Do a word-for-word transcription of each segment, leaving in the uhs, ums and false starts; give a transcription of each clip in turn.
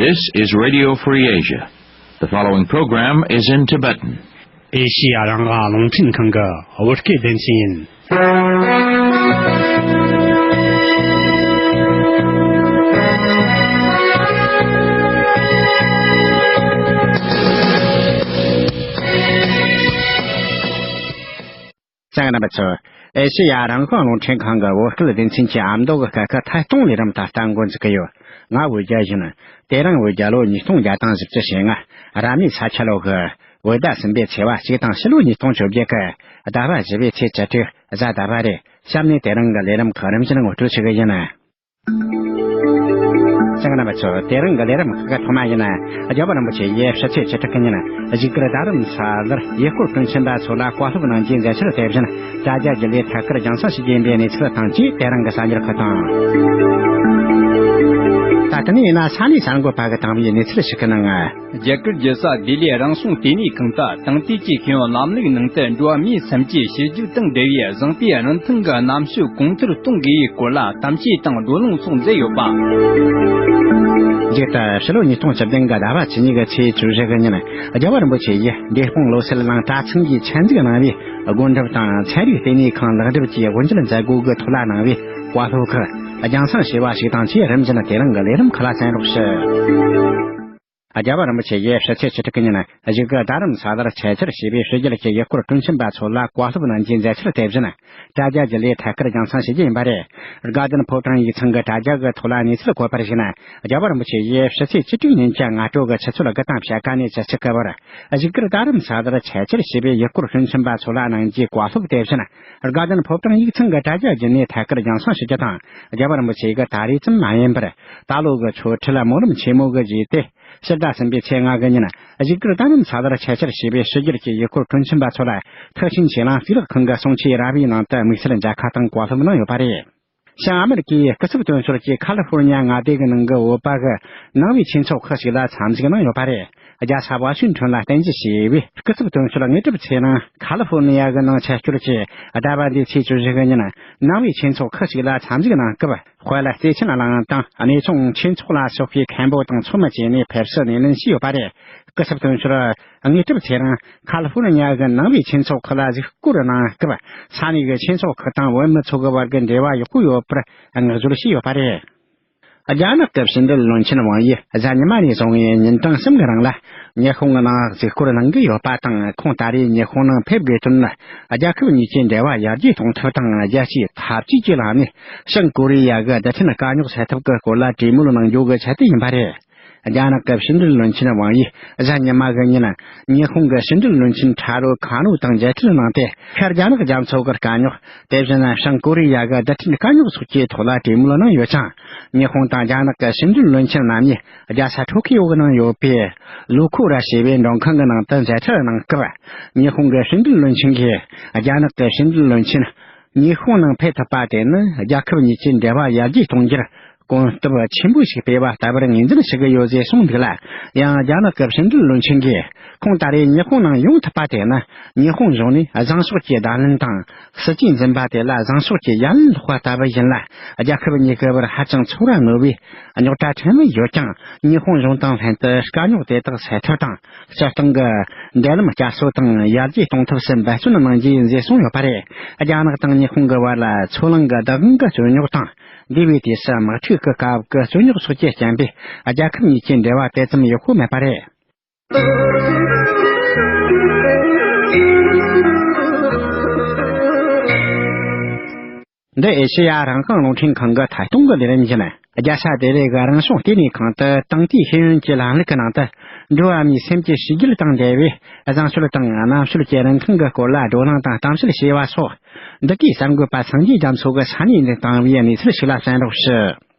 This is Radio Free Asia. The following program is in Tibetan. ཨེ་ཤི་ཡ་རང་དབང་རླུང་འཕྲིན་ཁང་གི་བོད་སྐད་སྡེ་ཚན་ཡིན། གསན་མཁན་རྣམ་པ་ཚོ། ཨེ་ཤེ་ཡ་རང་དབང་རླུང་འཕྲིན་ཁང་གི་བོད་སྐད་སྡེ་ཚན་གྱི་ཨ་མདོ་གི་སྐད་ཁ་ཐད་གཏོང་ལས་རིམ་ད་ལྟ་འགོ་འཛུགས་ཀྱི་ཡོད། ང་བོད་རྒྱལ་ཡིན། དེ་རིང་བོད་རྒྱལ་ལོ་ཉིས་སྟོང་བརྒྱ་དང་བཞི་བཅུ་ཞེ་ལྔ། རབ་གནས་ས་ཁྱི་ལོ་གི་བོད་ཟླ་གསུམ་པའི་ཚེས་པ་གཅིག་དང་ཕྱི་ལོ་ཉིས་སྟོང་བཅོ་བརྒྱད་ཀྱི་ཟླ་བ་བཞི་པའི་ཚེས་བཅུ་དྲུག་གཟའ་ཟླ་བ་རེད། གཤམ་ནས་དེ་རིང་གི་ལས་རིམ་ཁག་རིམ་བཞིན་ངོ་སྤྲོད་བྱེད་ཀྱི་ཡིན། གསན་མཁན་རྣམ་པ་ཚོ། དེ་རིང་གི་ལས་རིམ་ཁག་གི་ཐོག་མ་ཡིན། རྒྱལ་བ་རིན་པོ་ཆེ་ཡིས་ཕྱི་ཚེས་བཅུ་དྲུག་གི་ཉིན་བཞུགས་སྒར་རྡ་རམ་ས་ལར་ཡུལ་སྐོར་དོན་ཆེན་པ་ཚོ་ལ་བཀའ་སློབ་གནང་རྒྱུའི་མཛད་འཆར་དེ་བཞིན་དྲ་རྒྱ་བརྒྱུད་ལས་ཐད་ཀར་རྒྱང་སྲིང་ཞུ་རྒྱུ་ཡིན་པའི་གནས་ཚུལ་དང་བཅས་དེ་རིང་གི་གསར་འགྱུར་ཁག་དང་། ད་ལྟ་ནས་ཡིན་ན་ས་གནས་གསར་འགོད་པ་གིས་བཏང་བའི་གནས་ཚུལ་ཞིག་གི་ནང་། རྒྱ་གར་རྒྱལ་ས་ལྡི་ལིའི་རང་སྲུང་ལྟེ་གནས་ཁང་དུ་དེང་དུས་ཀྱི་ཤེས་ཡོན་ལམ་ལུགས་ནང་དུ་འགྲོ་བ་མིའི་སེམས་ཀྱི་ཞི་རྒྱས་དང་འབྲེལ་བའི་བཟང་པོའི་རིན་ཐང་གི་རྣམ་དཔྱོད་གོང་མཐོར་གཏོང་དགོས་པའི་སྐོར་ལ་གཏམ་བཤད་དང་བགྲོ་གླེང་སོགས་མཛད་ཡོད་པ། རྒྱུན་ལྟར་ཕྱི་ལོ་ཉིས་སྟོང་བཅུ་བདུན་གྱི་ཟླ་བ་བཅུ་གཉིས་ཀྱི་ཚེས་བཅུ་བཞི་གི་ཉིན་རྒྱལ་བ་རིན་པོ་ཆེ་ཡིས་འབྲས་སྤུངས་བློ་གསལ་གླིང་གྲྭ་ཚང་གིས་ཆེད་འཛུགས་གནང་བའི་སྒོ་འགྲམ་དང་ཚན་རིག་ལྟེ་གནས་ཁང་ལེགས་འགྲུབ་ཀྱི་དབུ་འབྱེད་མཛད་སྒོ་གི་ཐོག་ལ་གནང་བའི་བཀའ་སློབ་ཁག་རྒྱང་སྲིང་ཞུས་པ་ཞིག་དང་བཅས་རིམ་བཞིན་དེ་རིང་གི་ལས་རིམ་ཁག་ལ་གསན་རོགས་ཞུ། རྒྱལ་བ་རིན་པོ་ཆེ་ཡིས་ཕྱི་ཚེས་བཅུ་དྲུག་གི་ཉིན་བཞུགས་སྒར་རྡ་རམ་ས་ལར་ཆེད་བཅར་ཞུས་པའི་ཕྱི་རྒྱལ་གྱི་ཡུལ་སྐོར་དོན་ཆེན་པ་ཚོ་ལ་བཀའ་སློབ་གནང་རྒྱུའི་མཛད་འཆར་དེ་བཞིན་དྲ་རྒྱ་བརྒྱུད་ལས་ཐད་ཀར་རྒྱང་སྲིང་ཞུ་རྒྱུ་ཡིན་པ་རེད། དགའ་ལྡན་ཕོ་བྲང་ཡིག་ཚང་གི་དྲ་རྒྱ་གི་ཐོག་ལ་གནས་ཚུལ་བཀོད་པར་གཞིགས་ན། རྒྱལ་བ་རིན་པོ་ཆེ་ཡིས་ཕྱི་ཚེས་བཅུ་དྲུག་ཉིན་གྱི་སྔ་དྲོ་གི་ཆུ་ཚོད་དགུ་དང་ཕྱེད་ཀ་ནས་བཅུ་གཅིག་གི་བར་བཞུགས་སྒར་རྡ་རམ་ས་ལར་ཆེད་བཅར་ཞུས་པའི་ཡུལ་སྐོར་དོན་ཆེན་པ་ཚོ་ལ་གནང་རྒྱུའི་བཀའ་སློབ་དེ་བཞིན་དགའ་ལྡན་ཕོ་བྲང་ཡིག་ཚང་གི་དྲ་རྒྱ་བརྒྱུད་ནས་ཐད་ཀར་རྒྱང་སྲིང་ཞུ་རྒྱུ་དང་། རྒྱལ་བ་རིན་པོ་ཆེ་གིས་ད་རེས་ཙམ་མ་ཡིན་པར་ད་ལོ་གི་ཆོ་འཕྲུལ་སྨོན་ལམ་ཆེན་མོ་གི་རྗེས་ཏེ། ཕྱི་ཟླ་གསུམ་པའི་ཚེས་ལྔ་གི་ཉིན་བཞུགས་སྒར་རྡ་རམ་ས་ལར་ཆེད་བཅར་ཞུས་པའི་ཕྱི་རྒྱལ་གྱི་ཡུལ་སྐོར་དོན་ཆེན་པ་ཚོ་ལ་ཐེག་ཆེན་ཆོས་གླིང་གཙུག་ལག་ཁང་གི་གསུང་ཆོས་ར་བའི་ནང་དུ་དམིགས་བསལ་མཇལ་ཁ་དང་བཀའ་སློབ་གནང་ཡོད་པ་རེད། བྱང་ཨ་མེ་རི་ཀའི་སྐུ་ཚབ་དོན་གཅོད་ཀྱིས་ཁ་ལི་ཧྥོར་ནི་ཡ་མངའ་སྡེ་གི་ནང་གི་བོད་པ་གི་ནང་པའི་ཆོས་ཚོགས་ཁག་ཞིག་ལ་འཚམས་གཟིགས་གནང་ཡོད་པ་རེད། རྒྱལ་ས་ཝ་ཤིང་ཊོན་ལ་རྟེན་གཞི་བྱས་པའི་སྐུ་ཚབ་དོན་གཅོད་དངོས་གྲུབ་ཚེ་རིང་ཁ་ལི་ཧྥོར་ནི་ཡ་གི་ནང་ཆེད་བསྐྱོད་ཀྱིས་ཟླ་བ་འདིའི་ཚེས་བཅུ་བཞི་གི་ཉིན་ནང་པའི་ཆོས་ཚོགས་ཁག་ཞིག་ལ་འཚམས་གཟིགས་གནང་སྐབས། དཔལ་བརྩེ་ཆེན་གླིང་དང་གནས་ཆུང་ཆོས་ཚོགས་ལ་སོགས་པའི་མཁན་པོ་དང་ཚོགས་མི་བཅས་ནས་ཕེབས་བསུ་སྣེ་ལེན་བྱས་ཡོད་པ་རེད། སྐུ་ཚབ་དོན་གཅོད་དངོས་གྲུབ་ཚེ་རིང་ཁ་ལི་ཧྥོར་ནི་ཡ་གི་ནང་པའི་ཆོས་ཚོགས་ཁག་ལ་གཟིགས་སྐོར་གནང་སྐབས། ས་གནས་ཀྱི་ཆོས་ཚོགས་ཁག་དང་བོད་མི་ཚོ་གི་བར་གྱི་འབྲེལ་བ་ཡག་པོ་ཡོད་པར་བསྔགས་བརྗོད་བྱས་ཡོད་པ་རེད། རྒྱ་ནག་གི་ཕྱི་འབྲེལ་བློན་ཆེན་ཝང་ཡིས་གཟའ་ཉི་མ་ནས་བཟུང་ངས་ཉིན་གྲངས་གསུམ་གྱི་རིང་ལ་ཉི་ཧོང་གི་ནང་གཟིགས་སྐོར་གནང་གི་ཡོད་པ་དང་། ཁོང་ད་རེས་ཉི་ཧོང་ནང་ཕེབས་དགོས་དོན་ནི། རྒྱལ་ཁབ་གཉིས་ཀྱི་འབྲེལ་བ་ཡར་རྒྱས་གཏོང་ཐབས་དང་། རྒྱལ་སྤྱིའི་འཐབ་ཇུས་ཀྱི་ལམ་ནས་བྱང་ཀོ་རི་ཡ་གི་རྡུལ་ཕྲན་དཀའ་རྙོག་སེལ་ཐབས་ཀྱི་སྐོར་ལ་གྲོས་མོལ་གནང་རྒྱུ་གི་ཆེད་དུ་ཡིན་པ་རེད། རྒྱ་ནག་གི་ཕྱི་འབྲེལ་བློན་ཆེན་ཝང་ཡིས་གཟའ་ཉི་མ་གི་ཉིན། ཉི་ཧོང་གི་ཕྱི་འབྲེལ་བློན་ཆེན་ཁྲ་རོ་ཁ་ནོ་དང་མཇལ་འཕྲད་གནང་སྟེ། ཤར་རྒྱ་ནག་རྒྱ་མཚོ་གི་དཀའ་རྙོག་དེ་བཞིན་བྱང་ཀོ་རི་ཡ་གི་རྡུལ་ཕྲན་དཀའ་རྙོག་སོགས་ཀྱི་ཐོག་ལ་གྲོས་མོལ་གནང་ཡོད་ཅིང་། ཉི་ཧོང་དང་རྒྱ་ནག་གི་ཕྱི་འབྲེལ་བློན་ཆེན་རྣམ་གཉིས་རྒྱལ་ས་ཊོ་ཁི་ཡོ་གི་ནང་ཡོད་པའི་ལུ་ཁོ་ར་ཞེས་པའི་མགྲོན་ཁང་གི་ནང་དུ་མཇལ་འཕྲད་གནང་སྐབས། ཉི་ཧོང་གི་ཕྱི་འབྲེལ་བློན་ཆེན་གྱིས་རྒྱ་ནག་གི་ཕྱི་འབྲེལ་བློན་ཆེན་ཉི་ཧོང་ནང་ཕེབས་ཐུབ་པ་དེ་ནི་རྒྱལ་ཁབ་གཉིས་ཀྱི་འབྲེལ་བ་ཡར་རྒྱས་གཏོང་རྒྱུར་གོམ་སྟབས་ཆེན་པོ་ཞིག་སྤོས་པ་ལྟ་བུར་ངོས་འཛིན་བྱེད་ཀྱི་ཡོད་ཅེས་གསུངས་འདུག་ལ། ཡང་རྒྱ་ནག་གི་ཕྱི་འབྲེལ་བློན་ཆེན་གྱིས། ཁོང་ད་རེས་ཉི་ཧོང་ནང་ཡོང་ཐུབ་པ་དེ་ནི་ཉི་ཧོང་གཞུང་ནས་བཟང་ཕྱོགས་ཀྱི་བརྡ་ལན་དང་། སྲིད་ཇུས་འཛིན་པ་དེ་ལ་བཟང་ཕྱོགས་ཀྱི་ཡ་ལན་སློག་པ་ལྟ་བུ་ཡིན་ལ། རྒྱལ་ཁབ་གཉིས་ཀྱི་བར་ཧ་ཅང་ཚོར་བ་རྣོ་བའི་རྙོག་དྲ་ཕྲན་བུ་ཡོད་ཀྱང་། ཉི་ཧོང་གཞུང་དང་ལྷན་དུ་དཀའ་རྙོག་དེ་དག་སེལ་ཐབས་དང་། སྤྱིར་བཏང་གི་འབྲེལ་ལམ་བསྐྱར་གསོ་དང་ཡར་རྒྱས་གཏོང་ཐབས་སུ་འབད་བརྩོན་གནང་རྒྱུ་ཡིན་ཞེས་གསུངས་ཡོད་པ་རེད། རྒྱ་ནག་དང་ཉི་ཧོང་གི་བར་ལ་མཚོ་གླང་གི་བདག་དབང་གི་རྩོད་རྙོག་དང་། འདས་པའི་དུས་སུ་དམག་འཁྲུག་གི་སྐབས་ཀྱི་རྩོད་རྙོག་སོགས་ཀྱི་རྐྱེན་པས། རྒྱལ་ཁབ་གཉིས་ཀྱི་འབྲེལ་བ་དེ་ཙམ་ཡག་པོ་མེད་པ་རེད། འདི་ཨེ་ཤེ་ཡ་རང་དབང་རླུང་འཕྲིན་ཁང་གི་ཐད་གཏོང་གི་ལས་རིམ་ཡིན། རྒྱལ་ས་ལྡི་ལི་གི་རང་སྲུང་ལྟེ་གནས་ཁང་དུ་དེང་དུས་ཤེས་ཡོན་གྱི་ལམ་ལུགས་ཀྱི་ནང་དུ། འགྲོ་བ་མིའི་སེམས་ཀྱི་ཞི་རྒྱས་དང་འབྲེལ་བའི་བཟང་སྤྱོད་དང་རྣམ་དཔྱོད་ཀྱི་རིན་ཐང་གི་སྐོར་ལ་བགྲོ་གླེང་དང་གཏམ་བཤད་བྱས་པ་སོགས། འདི་གའི་གསར་འགོད་པ་སངས་རྒྱས་རྒྱ་མཚོ་གིས་ས་གནས་ནས་བཏང་བའི་གནས་ཚུལ་ཞིག་ལ་གསན་རོགས་ཞུ།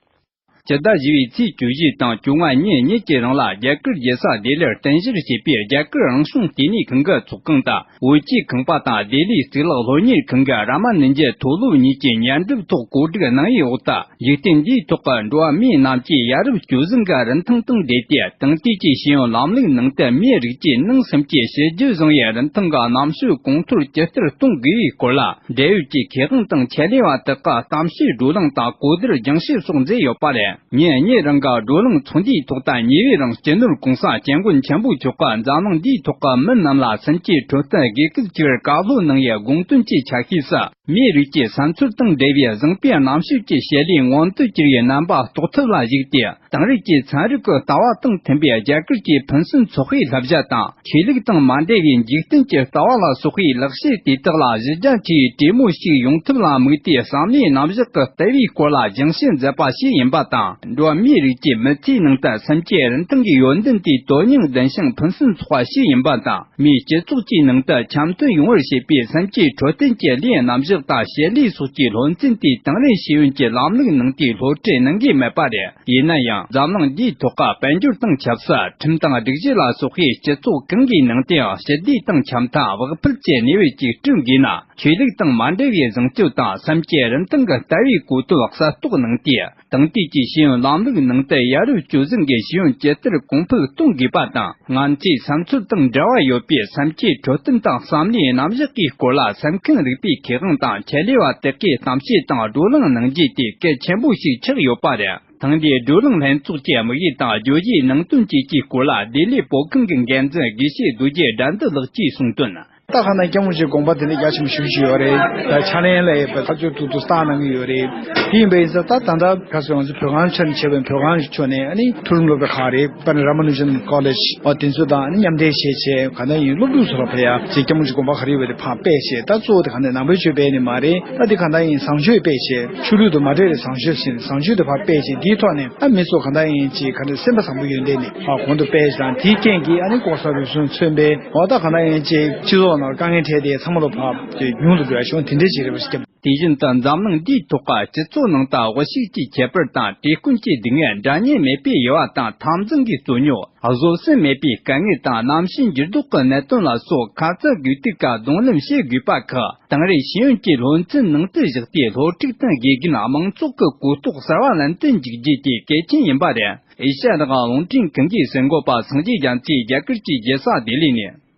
སྤྱི་ཟླ་བཞི་པའི་ཚེས་བཅུ་བཞི་དང་བཅོ་ལྔ་ཉིན་གཉིས་ཀྱི་རིང་ལ། རྒྱ་གར་རྒྱལ་ས་ལྡི་ལིར་རྟེན་གཞིར་བྱས་པའི་རྒྱ་གར་རང་སྲུང་ལྟེ་གནས་ཁང་གི་ཚོགས་ཁང་དུ། བོད་ཀྱི་ཁང་པ་དང་ལྡི་ལིའི་གཙུག་ལག་སློབ་གཉེར་ཁང་གི་རཱ་མ་ནུ་ཇི་མཐོ་སློབ་གཉིས་ཀྱི་མཉམ་སྒྲུབ་ཐོག་གོ་སྒྲིག་གནང་བའི་འོག་ཏུ། འཇིག་རྟེན་འདིའི་ཐོག་གི་འགྲོ་བ་མིའི་རྣམ་དཔྱོད་ཡ་རབས་སྤྱོད་བཟང་གི་རིན་ཐང་དང་འབྲེལ་ཏེ། དེང་དུས་ཀྱི་ཤེས་ཡོན་ལམ་ལུགས་ནང་དུ་མིའི་རིགས་ཀྱི་ནང་སེམས་ཀྱི་ཞི་རྒྱས་བཟང་བའི་རིན་ཐང་གི་རྣམ་དཔྱོད་གོང་མཐོར་ཇི་ལྟར་གཏོང་དགོས་པའི་སྐོར་ལ། འབྲེལ་ཡོད་ཀྱི་མཁས་དབང་དང་ཆེད་ལས་པ་དག་གིས་གཏམ་བཤད་བགྲོ་གླེང་དང་གོ་བསྡུར་སྦྱང་བཤད་སོགས་མཛད་ཡོད་པ་རེད། ཉིན་གཉིས་རིང་གི་བགྲོ་གླེང་ཚོགས་འདུའི་ཐོག་ད་ཉེ་བའི་རིང་སྤྱི་ནོར་༸གོང་ས་༸སྐྱབས་མགོན་ཆེན་པོ་མཆོག་གིས་འཛམ་གླིང་འདིའི་ཐོག་གི་མི་རྣམས་ལ་སེམས་ཀྱི་འཕྲོད་བསྟེན་དགོས་གལ་ཆེ་བར་བཀའ་སློབ་གནང་ཡའི་དགོངས་དོན་གྱི་ཆ་ཤས་སུ། མིའི་རིགས་ཀྱི་བསམ་ཚུལ་དང་འབྲེལ་བའི་བཟང་པོའི་རྣམ་དཔྱོད་ཀྱི་བྱེད་ལས་མངོན་དུ་གྱུར་བའི་རྣམ་པ་རྟོགས་ཐབས་ལ་གཞིགས་ཏེ། དེང་རབས་ཀྱི་ཚན་རིག་གི་ལྟ་བ་དང་མཐུན་པའི་རྒྱ་གར་གྱི་ཕུན་སུམ་ཚོགས་པའི་བསླབ་བྱ་དང་། ཆོས་ལུགས་དང་མ་འབྲེལ་བའི་འཇིག་རྟེན་གྱི་ལྟ་བ་ལ་སོགས་པའི་ལེགས་བཤད་དེ་དག་ལ་གཞི་རྒྱ་ཆེ་བའི་གྲོས་མོལ་ཞིག་ཡོང་ཐབས་ལ་དམིགས་ཏེ། བསམ་བློའི་རྣམ་གཞག་གི་ལྟ་བའི་སྐོར་ལ་སྦྱང་བཤད་མཛད་པ་ཞིག་ཡིན་པ་དང་། འགྲོ་བ་མིའི་རིགས་ཀྱི་མི་ཚེའི་ནང་དུ་སེམས་ཀྱི་རིན་ཐང་གི་ཡོན་ཏན་དེའི་དོན་སྙིང་ལྡན་ཞིང་ཕུན་སུམ་ཚོགས་པ་ཞིག་ཡིན་པ་དང་། མིའི་སྤྱི་ཚོགས་ཀྱི་ནང་དུ་འཆམ་མཐུན་ཡོང་བར་བྱེད་པའི་སེམས་ཀྱི་འཕྲོད་བསྟེན་གྱི་ལས་རྣམ་གཞག་དང་བྱེད་ལས་སོགས་ཀྱི་སློབ་ཚན་དེ་དེང་རབས་ཤེས་ཡོན་གྱི་ལམ་ལུགས་ནང་དེའི་སློབ་ཁྲིད་གནང་གི་མེད་པ་རེད། ཡིན་ན་ཡང་འཛམ་གླིང་འདིའི་ཐོག་གི་དཔལ་འབྱོར་དང་ཆབ་སྲིད། ཁྲིམས་དང་སྒྲིག་གཞི་ལ་སོགས་པའི་སྤྱི་ཚོགས་གང་གི་ནང་དུའང་ཞི་བདེ་དང་འཆམ་མཐུན་དབུལ་ཕོངས་ཀྱི་གནས་བབ་ཅིག་བསྐྲུན་དགོས་ན། ཆོས་ལུགས་དང་མ་འབྲེལ་བའི་བཟང་སྤྱོད་དང་སེམས་ཀྱི་རིན་ཐང་གི་ལྟ་བའི་གོ་དོན་གསལ་རྟོགས་གནང་སྟེ། དེང་དུས་ཀྱི་ཤེས་ཡོན་ལམ་ལུགས་ནང་དུ་ཡ་རབས་སྤྱོད་བཟང་གི་ཤེས་ཡོན་ཇི་ལྟར་གོང་འཕེལ་གཏོང་དགོས་པ་དང་། ང་ཚོའི་བསམ་ཚུལ་དང་འབྲེལ་བ་ཡོད་པའི་སེམས་ཀྱི་འཕྲོད་བསྟེན་དང་བསམ་བློའི་རྣམ་གཞག་གི་སྐོར་ལ་སེམས་ཁམས་རིག་པའི་མཁས་དབང་དང་ཆེད་ལས་པ་དག་གིས་གཏམ་བཤད་དང་བགྲོ་གླེང་གནང་རྒྱུ་དེ་གལ་ཆེན་པོ་ཞིག་ཆགས་ཡོད་པ་རེད། ཐེངས་འདིའི་བགྲོ་གླེང་ལྷན་ཚོགས་ཀྱི་དམིགས་ཡུལ་དང་བརྗོད་གཞིའི་ནང་དོན་བཅས་ཀྱི་སྐོར་ལ་ལྡི་ལི་བོད་ཁང་གི་འགན་འཛིན་དགེ་བཤེས་རྡོ་རྗེ་དགྲ་འདུལ་ལགས་ཀྱིས་གསུངས་དོན། ད་ཁ་ན་སྐྱབས་མགོན་ཆེན་དགོངས་པ་དེ་འདྲ་རྒྱ་ཆེན་པོ་ཞེ་པོ་ཅིག་ཡོད་རེད། ད་ཕྱག་ལེན་ལ་ཡོད་པའི་ཐག་གཅོད་ཐུག་ཐུག་བཏང་གནང་གི་ཡོད་རེད། དེ་ཡིན་པ་ཡིན་ཙང་ད་ད་ལྟ་ག་ཟེར་ང་ཚོ་བོད་ཁང་ཆ་ནས་བྱས་པའི་བོད་ཁང་ཕྱོགས་ནས་ཨ་ནི་མཐོ་རིམ་སློབ་གྲྭ་ཁག་རེད། པ་ནི་Ramanujan College ཨ་དེ་ཚོ་དང་ཨ་ནི་མཉམ་འབྲེལ་བྱས་བྱས་ག་ན་ཡིན་སློབ་ཕྲུག་ཚོ་ལ་ཕེབས་ཡ་ཅིག་སྐྱབས་མགོན་ཆེན་དགོངས་པ་ག་རེ་ཡོད་པ་དེ་ཕར་སྤེལ་བྱས། ད་གཙོ་བོ་དེ་ག་ནས་ནང་པའི་ཆོས་སྤེལ་ནི་མ་རེད། ད་དེ་ག་ན་ཡིན་བཟང་སྤྱོད་སྤེལ་བྱས། ཆོས་ལུགས་དང་མ་འབྲེལ་བའི་བཟང་སྤྱོད་ཟེར་ནས་བཟང་སྤྱོད་དེ་ཕར་སྤེལ་བྱས། དེའི་ཐོག་ནས་ཨ་མི་ཚོ་ག་ན་ཡིན་ཅིག་ག་ནས་སེམས་པ་བཟང་པོ་ཡོན་ཏན་ནས་ཕར་གོང་དུ་སྤེལ་བྱས། དེའི་རྐྱེན་གྱིས་ཨ་ནི་ལྐོག་ཟ་རུལ་སུངས་མཚོན་པའི་འོ་ད་ག་ན་ཡིན་ཅིག་སྤྱི་ཚོགས་ནང་དཀའ་ངལ་འཕྲད་དེ་ཚང་མ་ལོ་ཕར་ཉུང་དུ་འགྲོ་ཡ་བྱུང་དེ་འདྲ་ཅིག་རེད་པ་ཞིག་སྐྱབས། དེ་བཞིན་དུ་འཛམ་གླིང་འདིའི་ཐོག་གི་སྤྱི་ཚོགས་ནང་དུ་དབུལ་ཕྱུག་གི་ཁྱད་པར་དང་བཀྲེས་སྐོམ་གྱི་སྡུག་བསྔལ་འདྲ་མཉམ་མེད་པའི་དབྱེ་བ་དང་འཐབ་འཛིང་གི་རྩོད་རྙོག་བཟོད་སེམས་མེད་པའི་དཀའ་ངལ་དང་གནམ་གཤིས་འགྱུར་ལྡོག་གི་གནད་དོན་ལ་སོགས་ཁ་ཚ་དགོས་གཏུགས་ཀྱི་གདོང་ལེན་བྱེད་དགོས་པ་ཁག་དེང་རབས་ཤེས་ཡོན་གྱི་སློབ་ཚན་ནང་དུ་བཞག་སྟེ་སློབ་ཕྲུག་དང་དགེ་རྒན་མང་ཚོགས་ཀྱི་གོ་རྟོགས་གསར་བ་ལེན་དུ་འཇུག་རྒྱུ་དེ་གལ་ཆེན་ཡིན་པ་རེད། ཨེ་ཤ་ཡ་རང་དབང་རླུང་འཕྲིན་ཁང་གིས་གསན་འགོད་པ་སངས་རྒྱས་རྒྱ་མཚོས་རྒྱ་གར་གྱི་རྒྱལ་ས་ལྡི་ལི་ནས།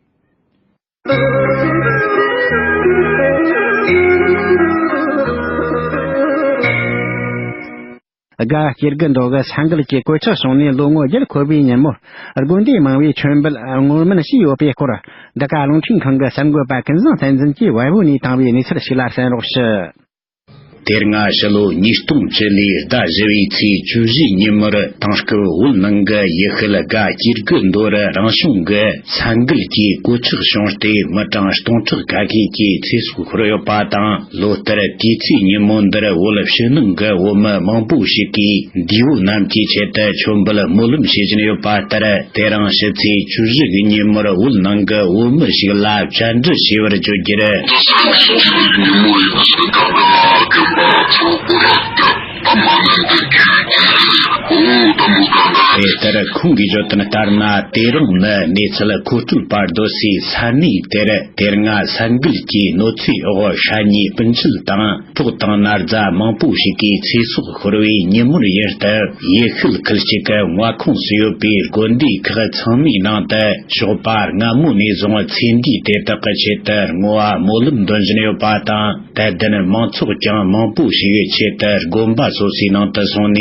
དགའ་སྐྱེ་དགུ་མདོ་གི་ས་འགུལ་གྱི་གོད་ཆག་བྱུང་ནས་ལོ་ངོ་བརྒྱད་འཁོར་བའི་ཉིན་མོར། དགོན་སྡེ་མང་བོས་མཆོད་འབུལ་བསྔོ་སྨོན་བྱས་ཡོད་པའི་སྐོར། འདི་ག་རླུང་འཕྲིན་ཁང་གི་གསར་འགོད་པ་ཀུན་བཟང་བསྟན་འཛིན་གྱིས་བལ་པོ་ནས་བཏང་བའི་གནས་ཚུལ་ཞིག་ལ་གསན་རོགས་ཞུ། དེ་སྔ་ཕྱི་ལོ་ཉིས་སྟོང་བཅུ་ལོའི་ཟླ་བཞི་པའི་ཚེས་བཅུ་བཞི་ཉིན་མོར་དེང་སྐབས་བོད་ནང་གི་ཡུལ་ཤུལ་དགའ་སྐྱེ་དགུ་མདོ་རུ་རང་བྱུང་གི་ས་འགུལ་གྱི་གོད་ཆག་བྱུང་སྟེ་མི་གྲངས་སྟོང་ཕྲག་ཁ་ཤས་ཀྱི་ཚེ་སྲོག་ཤོར་ཡོད་པ་དང་། ལོ་ལྟར་དུས་ཚེས་ཉིན་མོ་འདིར་བོད་ཕྱི་ནང་གི་བོད་མི་མང་པོ་ཞིག་གིས་འདས་པོ་རྣམས་ཀྱི་ཆེད་དུ་མཆོད་འབུལ་སྨོན་ལམ་བྱེད་བཞིན་ཡོད་པ་ལྟར། དེ་རིང་ཕྱི་ཚེས་བཅུ་བཞི་གི་ཉིན་མོར་བོད་ནང་གི་བོད་མི་ཞིག་ལ་བཅར་འདྲི་བྱས་པར་བརྗོད་རྒྱུར། དེ་ལྟར་ཁོང་གིས་བརྗོད་དོན་ལྟར་ན། དེ་རིང་ནི་གནས་ཚུལ་མཁོ་སྤྲོད་པ་སྡོད་སའི་ས་གནས་དེར་དེ་སྔ་ས་འགུལ་གྱི་གནོད་འཚེའི་འོག་ཤ་ཉེ་སྤུན་མཆེད་དང་གྲོགས་དང་ན་བཟའ་མང་པོ་ཞིག་གི་ཚེ་སྲོག་ཤོར་བའི་ཉིན་མོར་ཡུལ་དུ་ཡུལ་ཤུལ་ཁུལ་གཅིག་གི་མངའ་ཁོངས་སུ་ཡོད་པའི་དགོན་སྡེ་ཁག་ཚང་མའི་ནང་དུ་ཞོགས་པ་སྔ་མོ་ནས་བཟུང་ཚེ་འདས་དེ་དག་གི་ཆེད་དུ་བསྔོ་བ་སྨོན་ལམ་འདོན་བཞིན་ཡོད་པ་དང་། དད་ལྡན་མང་ཚོགས་ཀྱང་མང་པོ་ཞིག་ཆེད་དུ་དགོན་པ་སོ་སོའི་ནང་དུ་སོང་ནས་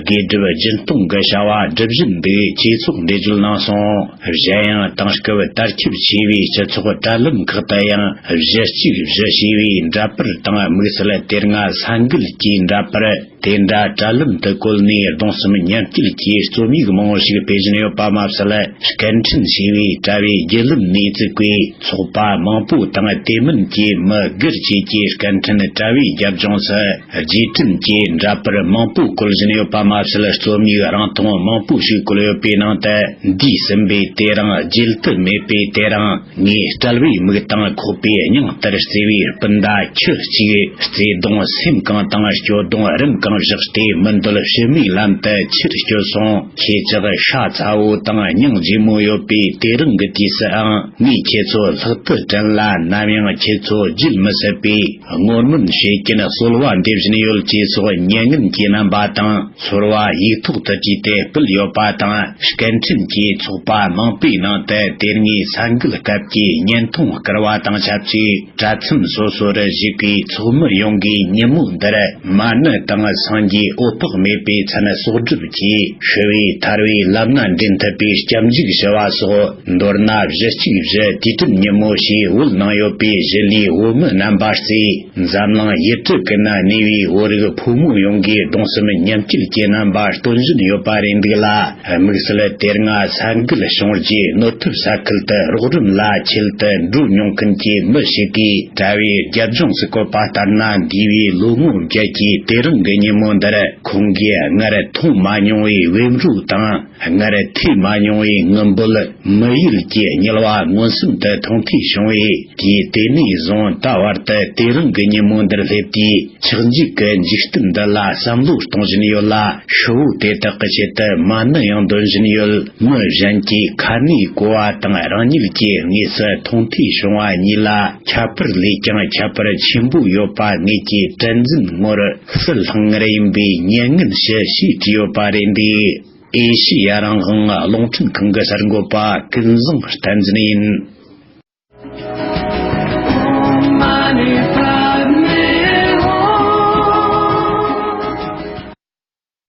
དགེ་སྒྲུབ་སྦྱིན་གཏོང་གི་བྱ་བ་སྒྲུབ་བཞིན་འདུག་ཅེས་སོགས་འགྲེལ་བརྗོད་གནང་སོང་། གཞན་ཡང་དེང་སྐབས་དར་ཁྱབ་ཆེ་བའི་སྤྱི་ཚོགས་དྲ་ལམ་ཁག་ཏུ་ཡང་གཞི་གཅིག་གཞི་ཞེས་པའི་འདྲ་པར་དང་དམིགས་བསལ་དེ་སྔ་ས་འགུལ་གྱི་འདྲ་པར། དེ་འདྲ་དྲ་ལམ་དུ་བཀོད་ནས་གདུང་སེམས་མཉམ་སྐྱེད་ཀྱི་རྩོམ་ཡིག་མང་བོ་ཞིག་སྤེལ་བཞིན་ཡོད་པ་མ་ཟད། སྐད་འཕྲིན་ཞེས་པའི་དྲ་བའི་བརྒྱུད་ལམ་ནས་བཙུགས་པའི་ཚོགས་པ་མང་པོ་དང་དེ་མིན་གྱི་མི་སྒེར་བཅས་ཀྱི་སྐད་འཕྲིན་དྲ་བའི་རྒྱབ་ལྗོངས་སུ་རྗེས་དྲན་གྱི་འདྲ་པར་མང་པོ་བཀོད་བཞིན་ཡོད་པ་མ་ཟད། རྩོམ་ཡིག་རིང་ཐུང་མང་པོ་ཞིག་བཀོད་ཡོད་པའི་ནང་དུ། འདས་ཟིན་པའི་དེ་རིང་བརྗེད་དུ་མེད་པའི་དེ་རིང་། ངའི་དཔྲལ་བའི་མིག་དང་ཁོག་པའི་སྙིང་ལྟར་བརྩེ་བའི་སྤུན་ཟླ་ཁྱུ་གཅིག་བརྩེ་གདུང་སེམས་གང་དང་སྐྱོ་གདུང་རིམ་གང་བཞག་སྟེ་མི་འདོད་ཕྱི་མའི་ལམ་དུ་ཕྱིར་བསྐྱོད་སོང་། ཁྱེད་ཅག་ཤ་ཚ་བོ་དང་སྙིང་རྗེ་མོ་ཡོད་པའི་དེ་རིང་གི་དུས་སུའང་ངས་ཁྱེད་ཚོ་ལྷག་ཏུ་དྲན་ལ། ནམ་ཡང་ཁྱེད་ཚོ་བརྗེད་མི་སྲིད་པའི་བསྔོ་སྨོན་བྱེད་ཀྱིན་གསོལ་བ་འདེབས་བཞིན་ཡོད། ཅེས་སོགས་མྱ་ངན་གྱི་རྣམ་པ་དང་། ཚོར་བ་ཡིག་ཐོག་ཏུ་བྲིས་ཏེ་སྤེལ་ཡོད་པ་དང་། སྐད་འཕྲིན་གྱི་ཚོགས་པ་མང་པོའི་ནང་དུ་དེ་སྔའི་ས་འགུལ་སྐབས་ཀྱི་བརྙན་ཐུང་བསྐུར་བ་དང་ཆབས་ཅིག་དྲ་ཚིམས་སོ་སོ་རུ་བཞུགས་པའི་ཚོགས་མི་ཡོངས་ཀྱིས་ཉིན་མོ་འདིར་མ་ཎི་དང་ སངས་རྒྱས་འོད་དཔག་མེད་པའི་མཚན་གསོག་སྒྲུབ་ཀྱིས་ཤི་བའི་ཐར་བའི་ལམ་སྣ་འདྲེན་ཐུབ་པའི་སྐྱབས་འཇུག་ཞུ་བ་སོགས། མདོར་ན་གཞི་གཅིག་བཞི་དུས་དྲན་ཉིན་མོ་ཞེས་བོད་ནང་ཡོད་པའི་གཞིས་ལུས་བོད་མི་རྣམ་པ་རྩིས། འཛམ་གླིང་ཡུལ་གྲུ་ཀུན་ན་གནས་པའི་བོད་རིགས་ཕོ་མོ་ཡོངས་ཀྱིས་གདུང་སེམས་མཉམ་སྐྱེད་ཀྱི་རྣམ་པ་སྟོན་བཞིན་ཡོད་པ་རེད་འདུག་ལ། དམིགས་བསལ་དེ་སྔ་ས་འགུལ་བྱུང་རྗེས་གནོད་ཐེབས་ས་ཁུལ་དུ་རོགས་རམ་ལ་ཆེད་དུ་འགྲོ་མྱོང་མཁན་གྱི་མི་ཞིག་གིས་དྲ་བའི་རྒྱབ་ལྗོངས་སུ་བཀོད་པ་ལྟར་ན། འདས་པའི་ལོ་ངོ་བརྒྱད་ཀྱི་དེ་རིང་གི་ཉིན་མོ་འདིར། ཁོང་གིས་སྔར་མཐོང་མ་མྱོང་བའི་བེམ་རོ་དང་། སྔར་ཐོས་མ་མྱོང་བའི་ངུ་འབོད། མི་ཡུལ་གྱི་དམྱལ་བ་མངོན་སུམ་དུ་མཐོང་ཐོས་བྱུང་བས། དུས་དེ་ནས་བཟུང་ད་བར་དུ་དེ་རིང་གི་ཉིན་མོ་འདིར་སླེབས་དུས། ཆགས་འཇིག་གི་འཇིག་རྟེན་འདི་ལ་བསམ་བློ་གཏོང་བཞིན་ཡོད་ལ། ཤི་བོ་དེ་དག་གི་ཆེད་དུ་མ་ཎི་ཡང་འདོན་བཞིན་ཡོད། མི་གཞན་གྱིས་ཁ་ནས་གོ་བ་དང་རང་ཉིད་ཀྱིས་དངོས་སུ་མཐོང་ཐོས་བྱུང་བ་གཉིས་ལ་ཁྱད་པར་ལས་ཀྱང་ཁྱད་པར་ཆེན་པོ་ཡོད་པ་ངེད་ཀྱི་དྲན་འཛིན་ངོར་ཕྱིར་ལྷང་ངེར་ཡིན་པའི་མྱ་ངན་ཞུ་ཞེས་བྲིས་ཡོད་པ་རེད་འདུག་ཨེ་ཤེ་ཡ་རང་དབང་རླུང་འཕྲིན་ཁང་གི་གསར་འགོད་པ་ཀུན་བཟང་བསྟན་འཛིན་ཡིན།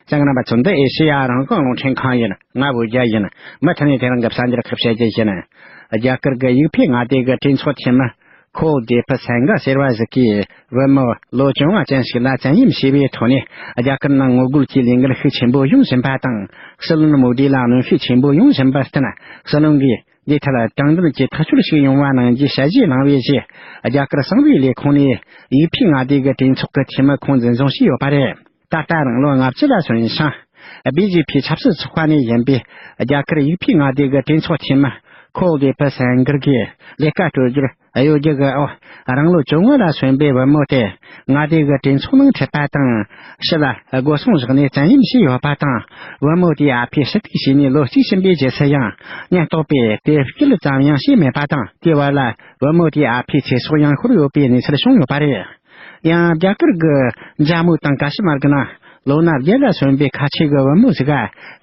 ལྕང་རམ་པ་ཚོ། འདི་ཨེ་ཤེ་ཡ་རང་དབང་རླུང་འཕྲིན་ཁང་ཡིན། ང་བོད་རྒྱལ་ཡིན། མུ་མཐུད་ནས་དེ་རིང་གི་གསར་འགྱུར་ཁག་བཤད་རྒྱུ་ཡིན། རྒྱ་གར་གྱི་ཡིག་ཕེབས་མངའ་སྡེ་གི་གྲོས་ཚོགས་འཐུས་མི་ཁོ་ལྡེ་ཕུ་སན་གྷ་ཟེར་བ་ཞིག་གིས་བུ་མོ་ལོ་བཅོ་ལྔ་ཅན་ཞིག་ལ་བཙན་གཡེམ་བྱས་པའི་ཐོག་ནས། རྒྱ་གར་ནང་ངོ་རྒོལ་གྱི་ལས་འགུལ་ཤུགས་ཆེན་པོ་ཡོང་བཞིན་པ་དང་། སྲིད་བློན་མོ་དི་ལ་གནོན་ཤུགས་ཆེན་པོ་ཡོང་བཞིན་པར་བརྟེན། སྲིད་བློན་གྱིས་འདིའི་ཐད་དྲང་བདེན་གྱི་ཐག་གཅོད་ཞིག་ཡོང་བ་གནང་རྒྱུའི་ཞལ་བཞེས་གནང་བའི་རྗེས། རྒྱ་གར་གསང་བའི་ལས་ཁུངས་ནས་ཡིག་ཕེབས་མངའ་སྡེ་གི་གྲོས་ཚོགས་ཀྱི་འཐུས་མི་ཁོང་འཛིན་བཟུང་བྱས་ཡོད་པ་རེད། ད་ལྟ་རང་ལོ་ལྔ་བཅུ་ལ་སོན་ཞིང་། བི་ཇེ་པི་ཆབ་སྲིད་ཚོགས་པ་ནས་ཡིན་པའི་རྒྱ་གར་ཡིག་ཕེབས་མངའ་སྡེ་གི་གྲོས་ཚོགས་འཐུས་མི་ཁོ་ལྡེ་ཕུ་སན་གྷར་གྱིས་ལས་ཀ་སྤྲོད་རྒྱུར་གཡོ་སྒྱུ་གི་འོག་རང་ལོ་བཅོ་ལྔ་ལ་སོན་པའི་བུ་མོ་དེ་མངའ་སྡེ་གི་གྲོས་ཚོགས་ནང་ཁྲིད་པ་དང་། ཕྱི་ལ་སྒོ་སྲུང་བཞག་ནས་བཙན་གཡེམ་བྱས་ཡོད་པ་དང་། བུ་མོ་དེའི་ཨ་ཕས་ཞུ་གཏུག་བྱས་ནས་ལོ་གཅིག་ཕྱིན་པའི་རྗེས་སུ་ཡང་ཉེན་རྟོག་པས་དེ་སྐྱེལ་ཙམ་ཡང་བྱས་མེད་པ་དང་། དེའི་བར་ལ་བུ་མོ་དེའི་ཨ་ཕའི་ཚེ་སྲོག་ཡང་ཤོར་ཡོད་པའི་གནས་ཚུལ་བྱུང་ཡོད་པ་རེད། ཡང་རྒྱ་གར་གྱི་ཇམ་མུ་དང་ཀ་ཤི་མར་གྱི་ནང་ལོ་ན་བརྒྱད་ལ་སོན་པའི་ཁ་ཆེ་གི་བུ་མོ་ཞིག་ག་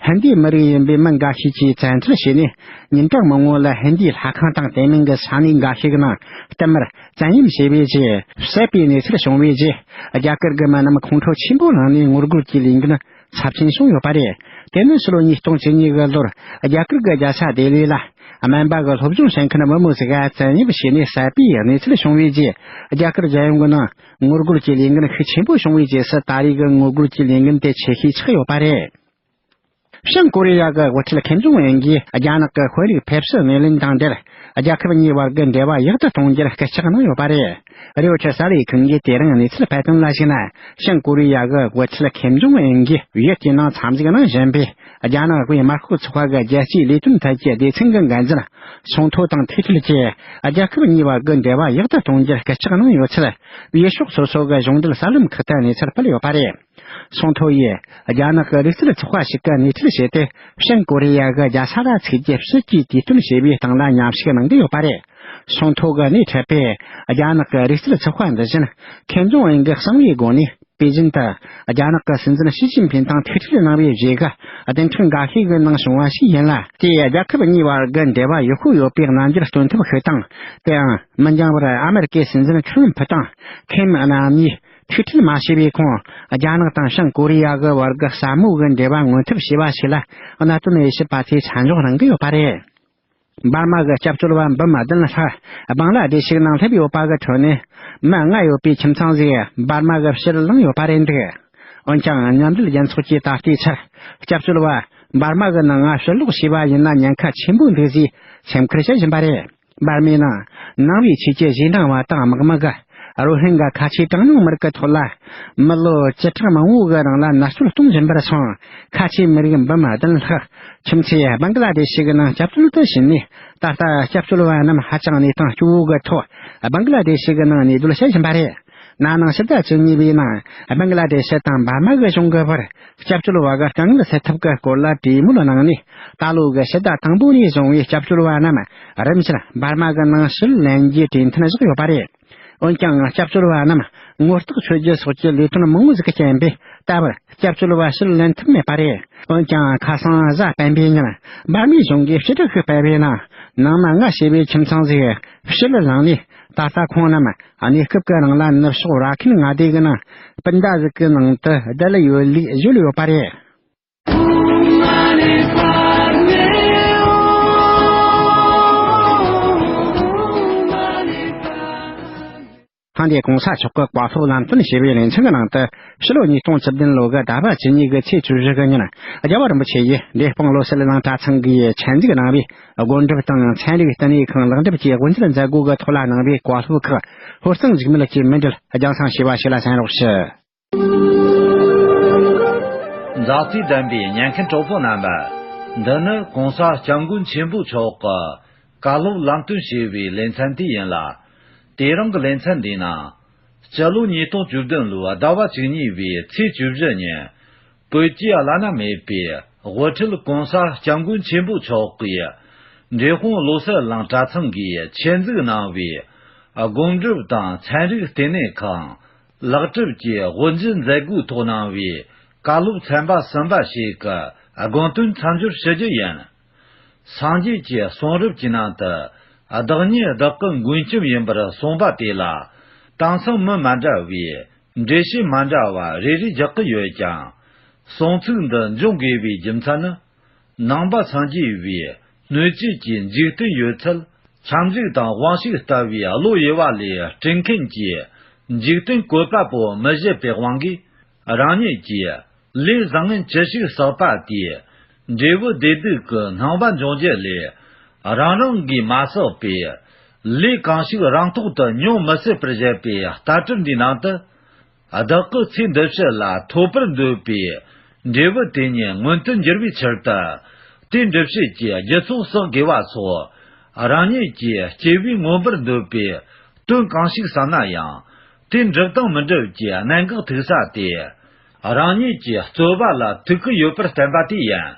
ཧིན་དིའི་མི་རིགས་ཡིན་པའི་མི་འགའ་ཤས་ཀྱིས་བཙན་འཁྲིད་བྱས་ནས། ཉིན་གྲངས་མང་པོ་ལ་ཧིན་དིའི་ལྷ་ཁང་དང་དེ་མིན་གྱི་ས་གནས་འགའ་ཤས་ཀྱི་ནང་བསྟུད་མར་བཙན་གཡེམ་བྱས་པའི་རྗེས། བསད་པའི་གནས་ཚུལ་བྱུང་བའི་རྗེས། རྒྱ་གར་གྱི་མི་རྣམས་ཁོང་ཁྲོ་ཆེན་པོ་ལངས་ནས་ངོ་རྒོལ་གྱི་ལས་འགུལ་ཚབས་ཆེན་བྱུང་ཡོད་པ་རེད། དེ་ནི་ཕྱི་ལོ་ཉིས་སྟོང་བཅུ་གཉིས་གི་ལོར་རྒྱ་གར་གྱི་རྒྱལ་ས་ལྡི་ལི་ལ། སྨན་པ་གི་སློབ་སྦྱོང་བྱེད་མཁན་བུ་མོ་ཞིག་ག་བཙན་གཡེམ་བྱས་ནས་བསད་པའི་གནས་ཚུལ་བྱུང་བའི་རྗེས། རྒྱ་གར་རྒྱལ་ཡོངས་ཀྱི་ནང་ངོ་རྒོལ་གྱི་ལས་འགུལ་ཤུགས་ཆེན་པོ་བྱུང་བའི་རྗེས་སུ། ད་རེས་ཀྱི་ངོ་རྒོལ་གྱི་ལས་འགུལ་དེ་ཆེ་ཤོས་ཆགས་ཡོད་པ་རེད། བྱང་ཀོ་རི་ཡ་གི་དབུ་ཁྲིད་ཁེམ་ཇོང་ཨུན་གྱིས་རྒྱ་ནག་གི་དཔོན་རིགས་ཕེབས་བསུ་སྣེ་ལེན་དང་འབྲེལ། རྒྱལ་ཁབ་གཉིས་བར་གྱི་འབྲེལ་བ་ཡག་ཏུ་གཏོང་རྒྱུར་སྐུལ་ལྕག་གནང་ཡོད་པ་རེད། རེའུ་ཆི་གསར་ལས་ཁང་གིས་དེ་རིང་གནས་ཚུལ་སྤེལ་དོན་ལ་གཞིགས་ན། བྱང་ཀོ་རི་ཡ་གི་དབུ་ཁྲིད་ཁེམ་ཇོང་ཨུན་གྱིས་ཡུལ་དེའི་ནང་འཚམས་གཟིགས་གནང་བཞིན་པའི་རྒྱ་ནག་དབུས་དམར་ཤོག་ཚོགས་པ་གི་རྒྱལ་སྤྱིའི་ལས་དོན་ཐད་ཀྱི་སྡེ་ཚན་གྱི་འགན་འཛིན་སུང་ཐོ་དང་ཐུག་འཕྲད་ཀྱིས། རྒྱལ་ཁབ་གཉིས་བར་གྱི་འབྲེལ་བ་ཡག་ཏུ་གཏོང་རྒྱུར་སྐུལ་ལྕག་གནང་ཡོད་ཚུལ། འོས་ཤོག་སོ་སོ་གི་གཞུང་འབྲེལ་གསར་ལམ་ཁག་ཏུ་གནས་ཚུལ་སྤེལ་ཡོད་པ་རེད། སུང་ཐོ་ཡིས་རྒྱ་ནག་གི་རིག་རྩལ་ཚོགས་པ་ཞིག་གི་སྣེ་ཁྲིད་བྱས་ཏེ། བྱང་ཀོ་རི་ཡ་གི་རྒྱལ་ས་ལ་ཚིག་རྒྱུ་ཕྱི་གྱིས་དུས་སྟོན་བྱས་པའི་སྟེང་ལ་མཉམ་ཞུགས་གནང་གི་ཡོད་པ་རེད། སུང་ཐོ་གི་སྣེ་ཁྲིད་པས་རྒྱ་ནག་གི་རིག་རྩལ་ཚོགས་པ་འདི་བཞིན་ཁེམ་ཇོང་ཨུན་གྱི་གསང་བའི་སྒོ་ནས། པེ་ཅིན་དུ་རྒྱ་ནག་གི་སྲིད་འཛིན་ཞི་ཅིན་ཕིན་དང་ཐུག་འཕྲད་གནང་བའི་རྗེས་ཀྱི་བདུན་ཕྲག་འགའ་ཤས་ཀྱི་ནང་བྱུང་བ་ཞིག་ཡིན་ལ། དེས་རྒྱལ་ཁབ་གཉིས་བར་གྱི་འབྲེལ་བ་ཡག་པོ་ཡོད་པའི་རྣམ་འགྱུར་སྟོན་ཐབས་ཤིག་དང་། དེའང་མི་འགྱངས་པར་ཨ་མེ་རི་ཀའི་སྲིད་འཛིན་ཁྲི་རམ་ཕུ་དང་ཁེམ་རྣམ་གཉིས་ཐུག་འཕྲད་མ་བྱས་པའི་གོང་། རྒྱ་ནག་དང་བྱང་ཀོ་རི་ཡ་གི་བར་གྱི་ཟབ་མོ་གི་འབྲེལ་བ་མངོན་ཐབས་བྱས་པ་ཞིག་ལ། གནད་དོན་དབྱེ་ཞིབ་པ་ཚོས་མཚན་འཇོག་གནང་གི་ཡོད་པ་རེད། འབར་མ་གི་སྐྱབས་བཅོལ་བ་འབུམ་བདུན་ལྷག་བང་ལ་དེ་ཤི་གི་ནང་སླེབས་ཡོད་པ་གི་ཁྲོད་ནས། མི་ལྔ་ཡོད་པའི་ཁྱིམ་ཚང་ཞིག་འབར་མ་གི་ཕྱིར་ལངས་ཡོད་པ་རེད་འདུག་འོན་ཀྱང་། མཉམ་འབྲེལ་རྒྱལ་ཚོགས་ཀྱིས་ད་ལྟའི་ཆར། སྐྱབས་བཅོལ་བ་འབར་མ་གི་ནང་ང་ཕྱིར་ལོག་བྱས་པ་ཡིན་ན་ཉེན་ཁ་ཆེན་པོ་འདུག་ཅེས་སེམས་ཁུར་བྱེད་བཞིན་པ་རེད། འབར་མའི་ནང་ནང་པའི་ཆོས་ཀྱི་རྗེས་འབྲང་བ་དང་དམག་མི་གིས་རོ་ཧིན་གྷ་ཁ་ཆེ་གྲངས་ཉུང་མི་རིགས་ཀྱི་ཐོག་ལ། མི་ལོ་བཅུ་ཕྲག་མང་པོའི་རིང་ལ་མནར་གཅོད་གཏོང་བཞིན་པར་སོང་། ཁ་ཆེ་མི་རིགས་འབུམ་བདུན་ལྷག་ཁྱིམ་མཚེས་སྦང་ག་ལ་དེ་ཤི་གི་ནང་སྐྱབས་བཅོལ་དུ་ཕྱིན་ནས། ད་ལྟ་སྐྱབས་བཅོལ་བ་རྣམས་ཧ་ཅང་གནས་སྟངས་སྐྱོ་བོ་གི་ཐོག་སྦང་ག་ལ་དེ་ཤི་གི་ནང་གནས་སྡོད་བྱེད་བཞིན་པ་རེད། ན་ནིང་ཕྱི་ཟླ་བཅུ་གཉིས་པའི་ནང་སྦང་ག་ལ་དེ་ཤི་དང་འབར་མ་གི་གཞུང་གི་བར་སྐྱབས་བཅོལ་བ་གི་དཀའ་ངལ་སེལ་ཐབས་ཀྱི་སྐོར་ལ་གྲོས་མོལ་གནང་ནས། ད་ལོ་གི་ཕྱི་ཟླ་དང་པོ་ནས་བྱུང་བའི་སྐྱབས་བཅོལ་བ་རྣམས་རིམ་བཞིན་འབར་མ་གི་ནང་ཕྱིར་ལེན་རྒྱུའི་གྲོས་མཐུན་བཞག་ཡོད་པ་རེད། འོན་ཀྱང་། སྐྱབས་བཅོལ་བ་རྣམས་ངོ་རྟགས་ཆོད་རྒྱུ་སོགས་ཀྱི་ལས་དོན་མང་པོ་ཞིག་རྐྱེན་པས། ད་བར་སྐྱབས་བཅོལ་བ་ཕྱིར་ལེན་ཐུབ་མེད་པ་རེད། འོན་ཀྱང་། ཁ་སང་གཟའ་སྤེན་པའི་ཉིན་འབར་མའི་གཞུང་གིས་བཅད་ཁྲ་ཞིག་སྤེལ་བའི་ནང་། ནང་མི་ལྔ་བྱས་པའི་ཁྱིམ་ཚང་ཞིག་ཕྱིར་ལངས་ནས། ད་ལྟ་ཁོང་རྣམས་གནས་སྐབས་ཀྱི་རིང་ལ་ནུབ་ཕྱོགས་ར་ཁན་མངའ་སྡེ་གི་ནང་སྤུན་ཟླ་ཟིག་གི་ནང་དུ་བསྡད་ཡོད་ལུགས་བརྗོད་ཡོད་པ་རེད། ཧང་ཏེ་གོང་ས་མཆོག་གི་བཀའ་སློབ་ལམ་སྟོན་ཞེས་པའི་ལེ་ཚན་གྱི་ནང་དུ་ཕྱི་ལོ་ཉིས་སྟོང་བཅུ་བདུན་ལོ་གི་ཟླ་བ་བཅུ་གཉིས་གི་ཚེས་བཅུ་བཞི་གི་ཉིན་རྒྱལ་བ་རིན་པོ་ཆེ་ཡིས་འབྲས་སྤུངས་བློ་གསལ་གླིང་གྲྭ་ཚང་གིས་ཆེད་འཛུགས་གནང་བའི་སྒོམ་སྒྲུབ་དང་ཚན་རིག་བསྟི་གནས་ཁང་ལེགས་གྲུབ་ཀྱི་དབུ་འབྱེད་མཛད་སྒོ་གི་ཐོག་ལ་གནང་བའི་བཀའ་སློབ་ཁག་ཧོར་གཙང་འཇིགས་མེད་ཀྱིས་མུ་མཐུད་རྒྱང་སྲིང་ཞུས་པ་ཞིག་ལ་གསན་རོགས་ཞུ། མཛའ་བརྩེ་ལྡན་པའི་ཉན་མཁན་གྲོགས་པོ་རྣམ་པ། འདི་ནི་གོང་ས་སྐྱབས་མགོན་ཆེན་པོ་མཆོག་གི་བཀའ་སློབ་ལམ་སྟོན་ཞེས་པའི་ལེ་ཚན་དེ་ཡིན་ལ། དེ་རིང་གི་ལེ་ཚན་འདིའི་ནང་། སྤྱི་ལོ་ཉིས་སྟོང་བཅུ་བདུན་ལོའི་ཟླ་བ་བཅུ་གཉིས་པའི་ཚེས་བཅུ་བཞི་ཉིན། བོད་ཀྱི་བླ་ན་མེད་པའི་དབུ་ཁྲིད་གོང་ས་སྐྱབས་མགོན་ཆེན་པོ་མཆོག་གིས་འབྲས་སྤུངས་བློ་གསལ་གླིང་གྲྭ་ཚང་གིས་ཆེད་འཛུགས་གནང་བའི་སྒོམ་སྒྲུབ་དང་ཚན་རིག་བསྟི་གནས་ཁང་ལེགས་གྲུབ་ཀྱི་དབུ་འབྱེད་མཛད་སྒོའི་ཐོག་གནང་བའི་བཀའ་སློབ་ཚན་པ་གསུམ་པ་ཞིག་གི་དགོངས་དོན་མཚམས་སྦྱོར་ཞུ་རྒྱུ་ཡིན། སངས་རྒྱས་ཀྱི་གསུང་རབ་ཀྱི་ནང་དུ་བདག་ཉིད་བདག་གི་མགོན་སྐྱབས་ཡིན་པར་གསུངས་པ་དེ་ལ་དེང་སང་མི་མ་འདྲ་བས་འགྲེལ་བཤད་མ་འདྲ་བ་རེ་རེ་རྒྱག་གི་ཡོད་ཀྱང་། གསུང་ཚིག་འདི་འབྱུང་དགོས་པའི་རྒྱུ་མཚན་ནི། ནང་པ་སངས་རྒྱས་པའི་སྣོད་བཅུད་ཀྱི་འཇིག་རྟེན་ཡོད་ཚད་ཁྱབ་འཇུག་དང་དབང་ཕྱུག་ལྟ་བུའི་བློ་དབྱེ་བ་ལས་སྐྲུན་མཁན་གྱི་འཇིག་རྟེན་བཀོད་པ་པོ་མི་བཞེད་པའི་དབང་གིས། རང་ཉིད་ཀྱིས་ལས་བཟང་ངན་ཅི་ཞིག་བསགས་པ་དེས་འབྲས་བུ་བདེ་སྡུག་གི་སྣང་བ་འབྱུང་རྒྱུ་ལས། རང་རང་གིས་མ་བསགས་པའི་ལས་གང་ཞིག་རང་ཐོག་ཏུ་མྱོང་མི་སྲིད་པར་བཞེད་པའི་ལྟ་གྲུབ་འདིའི་ནང་དུ། བདག་གི་ཚེ་འདི་ཕྱི་ལ་ཐོབ་པར་འདོད་པའི་འབྲས་བུ་དེ་ཉིད་མངོན་དུ་འགྱུར་བའི་ཕྱིར་དུ། དེའི་འགྲུབ་བྱེད་ཀྱི་རྒྱུ་ཚོགས་བསགས་དགོས་པ་སོགས། རང་ཉིད་ཀྱི་སྐྱེ་བོས་མངོན་པར་འདོད་པའི་དོན་གང་ཞིག་བསམ་ན་ཡང་། དེ་འགྲུབ་དང་མི་འགྲུབ་ཀྱི་གནད་འགག་ཐུག་ས་དེ། རང་ཉིད་ཀྱི་རྩོལ་བ་ལ་ཐུག་གི་ཡོད་པར་བསྟན་པ་དེ་ཡིན།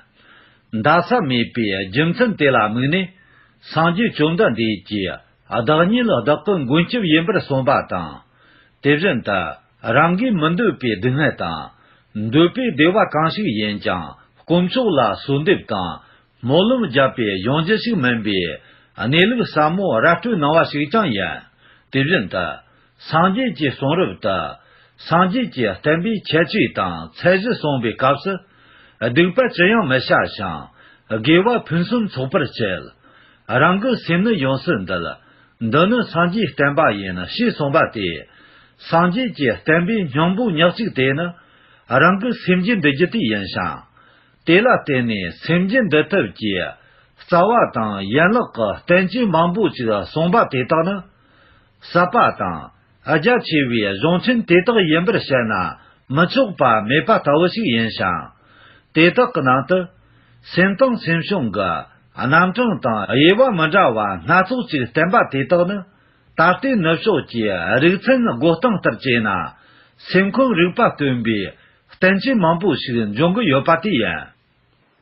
འདའ་ས་མེད་པའི་རྒྱུ་མཚན་དེ་ལ་དམིགས་ནས། སངས་རྒྱས་བཅོམ་ལྡན་འདས་ཀྱིས་བདག་ཉིད་བདག་གི་མགོན་སྐྱབས་ཡིན་པར་གསུངས་པ་དང་། དེ་བཞིན་དུ་རང་གིས་མི་འདོད་པའི་སྡུག་བསྔལ་དང་། འདོད་པའི་བདེ་བ་གང་ཞིག་ཡིན་ཀྱང་དཀོན་མཆོག་ལ་གསོལ་འདེབས་དང་སྨོན་ལམ་བརྒྱབ་པས་ཡོང་རྒྱུ་ཞིག་མིན་པའི་གནས་ལུགས་ཟབ་མོ་ར་སྤྲོད་གནང་བ་ཞིག་ཀྱང་ཡིན། དེ་བཞིན་དུ། སངས་རྒྱས་ཀྱི་གསུང་རབ་ཏུ། སངས་རྒྱས་ཀྱི་བསྟན་པའི་ཁྱད་ཆོས་དང་ཚད་གཞི་གསུངས་པའི་སྐབས་སུ། སྡིག་པ་ཅི་ཡང་མི་བྱ་ཞིང་། དགེ་བ་ཕུན་སུམ་ཚོགས་པར་བྱེད། རང་གི་སེམས་ནི་ཡོངས་སུ་འདུལ། འདི་ནི་སངས་རྒྱས་བསྟན་པ་ཡིན་ཞེས་གསུངས་པ་སྟེ། སངས་རྒྱས་ཀྱི་བསྟན་པའི་སྙིང་པོ་ཉག་གཅིག་དེ་ནི། རང་གི་སེམས་རྒྱུད་འདུལ་རྒྱུ་དེ་ཡིན་ཞིང་། དེ་ལ་བརྟེན་ནས་སེམས་རྒྱུད་འདུལ་ཐབས་ཀྱི་རྩ་བ་དང་ཡན་ལག་གི་བསྟན་བཅོས་མང་པོ་ཅིག་གསུངས་པ་དེ་དག་ནི། ཟབ་པ་དང་རྒྱ་ཆེ་བའི་གཞུང་ཆེན་དེ་དག་ཡིན་པར་བཤད་ན་མི་ཆོག་པ་མེད་པ་ལྟ་བུ་ཞིག་ཡིན་ཞིང་། དེ་དག་གི་ནང་དུ་སེམས་དང་སེམས་བྱུང་གི་རྣམ་གྲངས་དང་དབྱེ་བ་མི་འདྲ་བ་སྣ་ཚོགས་ཅིག་བསྟན་པ་དེ་དག་ནི། ད་ལྟའི་ནུབ་ཕྱོགས་ཀྱི་རིག་ཚན་བགོ་སྟངས་ལྟར་བྱས་ན། སེམས་ཁམས་རིག་པ་སྟོན་པའི་བསྟན་བཅོས་མང་པོ་ཞིག་འབྱུང་གི་ཡོད་པ་དེ་ཡིན།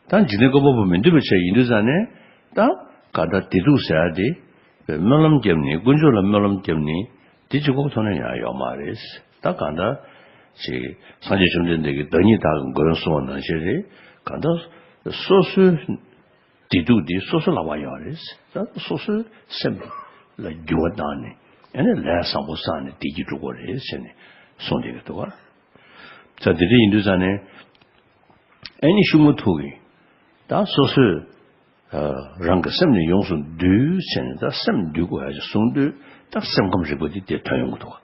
ད་འཇིག་རྟེན་བཀོད་པ་པོ་མི་འདུས་པ་བྱས་ཡིན་དུས་ཙང་ནས་ད་ག་ད་བདེ་སྡུག་ཟེར་ཡ་དེ་སྨོན་ལམ་བརྒྱབ་ནས་དཀོན་མཆོག་ལ་སྨོན་ལམ་བརྒྱབ་ནས་དེ་གཅིག་པོ་ཐོག་ནས་ཡང་ཡོད་མ་རེད། ད་ག་ད་ཅིག་སངས་རྒྱས་བཅོམ་ལྡན་འདས་ཀྱིས་བདག་ཉིད་བདག་གི་མགོན་གསུངས་པ་ནང་བཞིན་རེད། ག་ད་སོ་སོའི་བདེ་སྡུག་དེ་སོ་སོ་ལ་བབས་ཡོད་རེད། ད་སོ་སོའི་སེམས་ལ་འགྱུར་བ་བཏང་ནས་ཨ་ནི་ལས་བཟང་པོ་བསགས་ནས་བདེ་སྐྱིད་སྒྲུབ་དགོས་རེད་ཟེར་ནས་གསུངས་བསྡད་ཀྱི་འདུག་ག་ད་དེ་འདྲ་ཡིན་དུས་ཙང་ནས། ཨ་ནི་ཤུགས་མ་ཐུག་གི། ད་སོ་སོས་ཨ་རང་གི་སེམས་ནི་ཡོངས་སུ་འདུལ་བྱས་ནས་ད་སེམས་འདུལ་དགོས་ཡ་ཅིག་གསུངས་དུས་ད་སེམས་ཁམས་རིག་པ་འདི་དེ་ཐོན་ཡོང་གི་འདུག་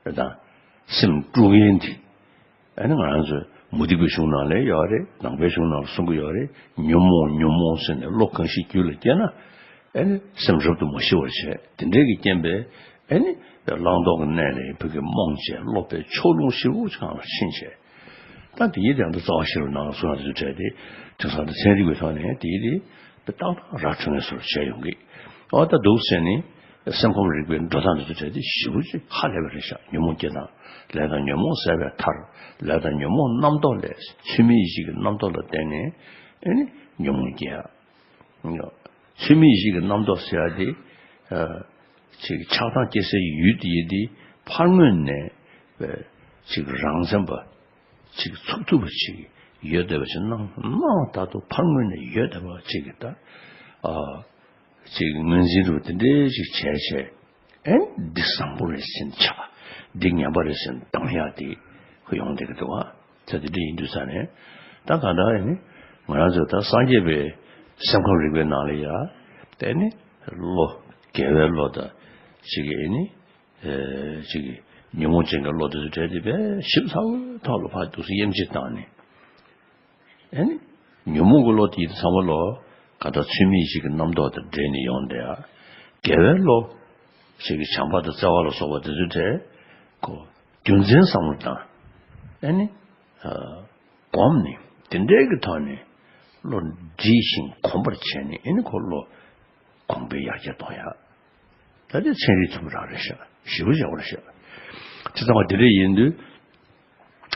ག་ད་སེམས་དཀྲུག་མཁན་འདི་ཨ་ནི་ང་རང་ཚོ་མུ་སྟེགས་པའི་གཞུང་ནང་ལ་ཡོད་རེད། ནང་པའི་གཞུང་ནང་ལ་གསུང་གི་ཡོད་རེད། ཉོན་མོངས་ཉོན་མོངས་ཟེར་ནས་བློ་གང་ཞིག་རྒྱུད་ལ་སྐྱེས་ན། ཨ་ནི་སེམས་རབ་ཏུ་མ་ཞི་བར་བྱས། དེ་འདྲའི་གི་རྐྱེན་པས་ཨ་ནི་བླང་དོར་གྱི་གནས་ལས་ཕ་གི་རྨོངས་བྱས་བློ་པའི་ཕྱོགས་ལྷུང་ཞེ་པོ་ཅིག་སྒང་ལ་ཕྱིན་བྱས། ད་དེ་ཡི་དེ་ཡང་དུ་རྩ་བ་ཤེས་རབ་ནང་ལ་གསུངས་ཡང་དུ་བྲལ་ཏེ་དེང་སང་དུ་ཚན་རིག་པའི་ཐོག་ནས་དེ་ཡི་དེ་ཏག་ཏག་ར་འཕྲོད་ངེས་སོར་བྱས་ཡོང་གི། ཨོ་ད་འདུག་ཟེར་ནས་སེམས་ཁམས་རིག་པའི་འགྲོ་སྟངས་དུ་བྲལ་ཏེ་ཞེ་པོ་ཅིག་ཧ་ལས་པ་རེད་ཤག་ཉོན་མོངས་སྐྱེ་སྟངས་ལས་དང་ཉོན་མོངས་ཟད་པའི་མཐར་ལས་དང་ཉོན་མོངས་རྣམ་རྟོག་ལས་ཚུལ་མིན་ཡིད་བྱེད་ཀྱི་རྣམ་རྟོག་ལ་བརྟེན་ནས་ཨ་ནི་ཉོན་མོངས་སྐྱེ་ཡ། ཚུལ་མིན་ཡིད་བྱེད་ཀྱི་རྣམ་རྟོག་ཟེར་ཡ་དེ། ཨ། ཅིག་ཆགས་སྡང་སྐྱེ་སའི་ཡུལ་དེ་ཡི་དེ་ཕར་ངོས་ནས། ཨ། ཅིག་རང་མཚན་པ། ཅིག་ཚུགས་ཐུབ་པ་ཅིག་ཡོད་བསྡད་པ་ཅིག་སྣང་སྣང་ད་དུ་ཕར་ངོས་ནས་ཡོད་བསྡད་པ་ཅིག་གི་ད། ཨ། ཅིག་ངོས་འཛིན་རུ་དེ་འདྲའི་ཅིག་བྱས་བྱས། ཨེ་འདི་བཟང་པོ་རེད་ཟེར་ནས་ཆགས་པ། འདི་ངན་པ་རེད་ཟེར་ནས་སྡང་ཡག་དེ་ཁོ་ཡོང་བསྡད་ཀྱི་འདུག་བ། ཚེ་འདི་འདྲ་ཡིན་དུས་ཙང་ནས་ད་ག་ད་ཨེ་ནི་ང་རང་ཚོ་ད་སངས་རྒྱས་པའི་སེམས་ཁམས་རིག་པའི་ནང་ལ་ཡ་དེ་ནི་བློ་དགེ་བའི་བློ་དང་ཅིག་ཨེ་ནི་ཨེ་ཅིག་ཉོན་མོངས་ཅན་གྱི་བློ་དེ་ཚོ་བྲལ་ཏེ་དཔེ་ཞིབ་ཚགས་པོའི་ཐོག་ལ་ཕར་འདུག་སེ་དབྱེ་འབྱེད་བཏང་ནས། ཨེ་ནི། ཉོན་མོངས་ཀྱི་བློ་དེ་ཚང་མ་ལོ། ག་ད་ཚུལ་མིན་ཞིག་གི་རྣམ་རྟོག་དང་འདྲེས་ནས་ཡོང་བསྡད་ཡ། དགེ་བའི་བློ། ཞིག་གི་བྱམས་པ་དང་བརྩེ་བ་ལ་སོགས་པ་དེ་ཚོ་དེ། ཁོ། རྒྱུ་མཚན་བསམ་བློ་བཏང་། ཨེ་ནི། ཨ། བསྒོམས་ནས་དེ་འདྲའི་གི་ཐོག་ནས། བློ་འདྲིས་ཤིང་གོམས་པར་བྱས་ནས་ཨེ་ནི་ཁོ་བློ། གོང་འཕེལ་ཡར་རྒྱས་གཏོང་ཡ། ད་དེ་ཚན་རིག་ཐུན་མོང་རང་རེད་ཤག་ཞེ་པོ་ཞེ་པོ་རེད་ཤག་དེ་ཚང་མ་དེ་འདྲ་ཡིན་དུས།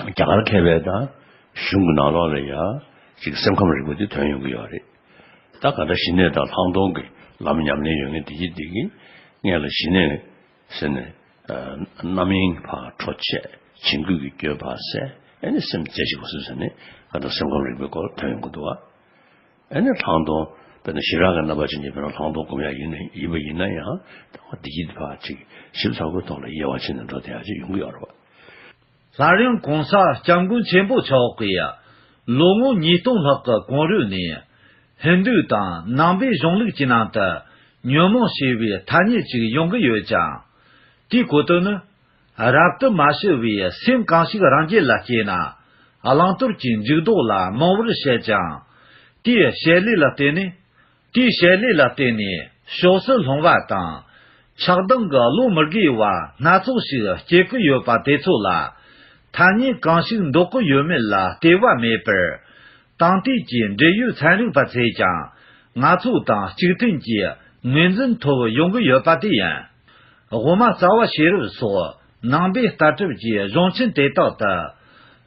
རྒྱ་གར་མཁས་པའི་དང་གཞུང་གི་ནང་ལོགས་ལ་ཡ་ཅིག་སེམས་ཁམས་རིག་པ་དེ་ཐོན་ཡོང་གི་ཡོད་རེད། ད་ག་འདྲ་ཞི་གནས་དང་ལྷག་མཐོང་གི་ལམ་ཉམས་ལེན་ཡོད་མཁན་དེ་གྱིས་དེ་གིས་སྔོན་ལ་ཞི་གནས་ཟེར་ནས་རྣམ་གཡེང་ཕར་འཕྲོ་བཅད། བྱིང་རྒོད་ཀྱི་སྐྱོན་ཕར་བསལ། ཨེ་ནི་སེམས་རྩེ་གཅིག་པ་བཟོས་ཟེར་ནས་ག་འདྲ་སེམས་ཁམས་རིག་པའི་སྐོར་ཐོན་ཡོང་གི་འདུག་བ། ཨེ་ནི་ལྷག་མཐོང་། དཔེར་ན་ཞི་རགས་ཀྱི་རྣམ་པ་ཅན་གྱིས་དཔེར་ན་ལྷག་མཐོང་སྒོམ་ཡག་ཡིན་ན་ཡིན་པ་ཡིན་ན་ཡང་ད་བ་འདི་ཡིད་ཕར་ཅིག་ཞིབ་ཚགས་པོའི་ཐོག་ལ་དབྱེ་བ་ཕྱེ་ནས་འགྲོ་བསྡད་ཡག་ཅིག་ཡོང་གི་ཡོད་རེད་བ། སླར་ཡང་གོང་ས་སྐྱབས་མགོན་ཆེན་པོ་མཆོག་གིས་ལོ་ངོ་ཉིས་སྟོང་ལྷག་གི་གོང་རོལ་ནས་ཧིན་རྡུ་དང་ནང་པའི་གཞུང་ལུགས་ཀྱི་ནང་དུ་ཉོན་མོངས་ཞེས་པའི་ཐ་སྙད་ཅིག་ཡོང་གི་ཡོད་ཀྱང་། དེའི་གོ་དོན་ནི། རབ་ཏུ་མ་ཞི་བའི་སེམས་གང་ཞིག་རང་རྒྱུད་ལ་སྐྱེས་ན། བླང་དོར་གྱི་འཇུག་ལྡོག་ལ་རྨོངས་པར་བྱེད་ཅིང་། དེའི་བྱེད་ལས་ལ་བརྟེན་ནས། དེའི་བྱེད་ལས་ལ་བརྟེན་ནས་ཕྱོགས་སུ་ལྷུང་བ་དང་། ཆགས་སྡང་གི་བློ་མི་དགེ་བ་སྣ་ཚོགས་ཤིག་སྐྱེ་གི་ཡོད་པ་དེ་ཚོ་ལ། ཐ་སྙད་གང་ཞིག་འདོགས་གི་ཡོད་མེད་ལ་ལྟོས་པ་མེད་པར། དེང་དུས་ཀྱི་འབྲེལ་ཡོད་ཚན་རིག་པ་ཚོས་ཀྱང་ང་ཚོ་དང་གཅིག་མཐུན་གྱིས་ངོས་འཛིན་ཐོབ་ཡོང་གི་ཡོད་པ་དེ་ཡིན། དབུ་མ་རྩ་བ་ཤེས་རབ་སོགས་ནང་པའི་ལྟ་གྲུབ་ཀྱི་གཞུང་ཆེན་དེ་དག་ཏུ།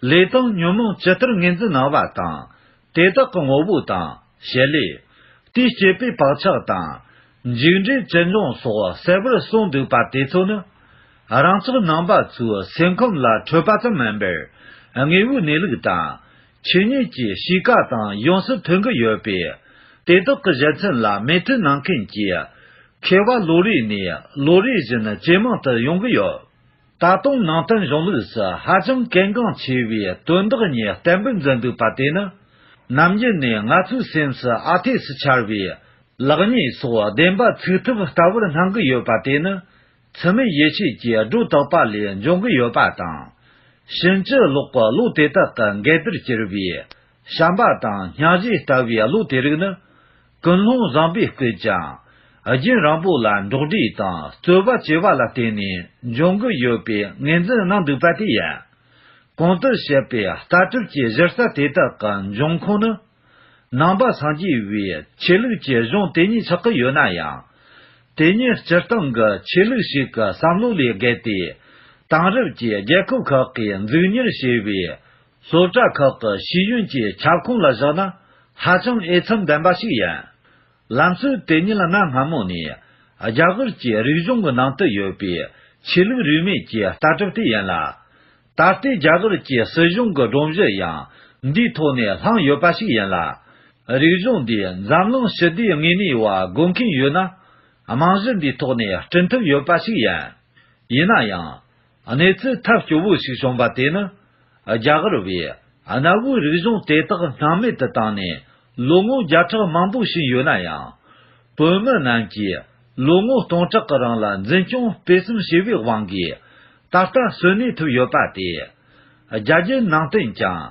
ལས་དང་ཉོན་མོངས་ཇི་ལྟར་ངོས་འཛིན་གནང་བ་དང་། དེ་དག་གི་ངོ་བོ་དང་བྱེད་ལས། དེའི་སྐྱེད་པའི་བག་ཆགས་དང་། མཇུག་འབྲས་ཅི་འབྱུང་སོགས་གསལ་བར་གསུངས་འདུག་པ་དེ་ཚོ་ནི། རང་ཅག་ནང་པ་ཚོའི་སེམས་ཁམས་ལ་འཕྲོད་པ་ཙམ་མིན་པར། དངོས་པོའི་གནས་ལུགས་དང་། ཆོས་ཉིད་ཀྱི་གཤིས་ཀ་དང་ཡོངས་སུ་མཐུན་གྱི་ཡོད་པས། དེ་དག་གི་བཞེད་མཚན་ལ་མོས་མཐུན་གནང་མཁན་གྱི་མཁས་པ་ལོ་རེ་ནས་ལོ་རེ་བཞིན་ཇེ་མང་དུ་ཡོང་གི་ཡོད། ད་དུང་ནང་བསྟན་གཞུང་ལུགས་སུ་ཧ་ཅང་གལ་འགངས་ཆེ་བའི་དོན་དག་གཉིས་བསྟན་པར་མཛད་འདུག་པ་དེ་ནི། ནམ་རྒྱུན་ནས་ང་ཚོའི་སེམས་སུ་ཨ་འཐས་སུ་འཆར་བའི་ལེགས་ཉེས་སོགས་བདེན་པ་ཚུགས་ཐུབ་ལྟ་བུར་སྣང་གི་ཡོད་པ་དེ་ནི། ཚུལ་མིན་ཡིད་བྱེད་ཀྱི་སྒྲོ་བཏགས་པ་ལས་འབྱུང་གི་ཡོད་པ་དང་། ཕྱིན་ཅི་ལོག་གི་བློ་དེ་དག་གི་འགལ་ཟླར་གྱུར་པའི་བྱམས་པ་དང་སྙིང་རྗེ་ལྟ་བུའི་བློ་དེ་རིགས་ནི། ཀུན་སློང་བཟང་པོས་བསྐུལ་ཀྱང་། རྒྱུན་རིང་པོ་ལ་འགྲོགས་འདྲིས་དང་རྩོལ་བ་བྱེད་པ་ལ་བརྟེན་ནས་འབྱུང་གི་ཡོད་པའི་ངོས་འཛིན་གནང་འདུག་པ་དེ་ཡིན། གོང་དུ་བཤད་པའི་ལྟ་གྲུབ་ཀྱི་གཞི་རྩ་དེ་དག་གི་འབྱུང་ཁུངས་ནི། ནང་པ་སངས་རྒྱས་པའི་ཆོས་ལུགས་ཀྱི་གཞུང་དེ་ཉིད་ཆགས་ཀྱི་ཡོད་ན་ཡང་། དེ་ཉིད་སྤྱིར་བཏང་གི་ཆོས་ལུགས་ཤིག་གི་བསམ་བློ་ལས་བརྒལ་ཏེ། དེང་རབས་ཀྱི་རྒྱལ་ཁབ་ཁག་གིས་འཛུགས་གཉེར་བྱས་པའི་སློབ་གྲྭ་ཁག་གི་ཤེས་ཡོན་གྱི་ཁྱབ་ཁོངས་ལ་བཞག་ན་ཧ་ཅང་འོས་འཚམ་ལྡན་པ་ཞིག་ཡིན། ལམ་སྲོལ་དེ་ཉིད་གནའ་སྔ་མོ་ནས་རྒྱ་གར་གྱི་རིག་གཞུང་གི་ནང་དུ་ཡོད་པའི་ཆོས་ལུགས་རིས་མེད་ཀྱི་ལྟ་གྲུབ་དེ་ཡིན་ལ། ད་ལྟའི་རྒྱ་གར་གྱི་སྲིད་གཞུང་གི་སྒྲོམ་གཞི་ཡང་འདིའི་ཐོག་ནས་བསླངས་ཡོད་པ་ཞིག་ཡིན་ལ། རིག་གཞུང་འདིས་འཛམ་གླིང་ཞི་བདེའི་དངོས་གནས་བ་དགོས་མཁན་ཡོད་ན། རྨང་གཞི་འདིའི་ཐོག་ནས་བསྐྲུན་ཐུབ་ཡོད་པ་ཞིག་ཡིན། ཡིན་ན་ཡང་། གནས་ཚུལ་ཐབས་སྐྱོ་བོ་ཞིག་བྱུང་བ་དེ་ནི། རྒྱ་གར་བས་གནའ་བོའི་རིག་གཞུང་དེ་དག་སྣང་མེད་དུ་བཏང་ནས་ལོ་ངོ་བརྒྱ་ཕྲག་མང་པོ་ཕྱིན་ཡོད་ན་ཡང་། བོད་མི་རྣམས་ཀྱིས་ལོ་ངོ་སྟོང་ཕྲག་གི་རིང་ལ་འཛིན་སྐྱོང་སྤེལ་གསུམ་བྱས་པའི་དབང་གིས་ད་ལྟ་གསོན་གནས་ཐུབ་ཡོད་པ་དེ། རྒྱ་རྒྱུད་ནང་བསྟན་ཀྱང་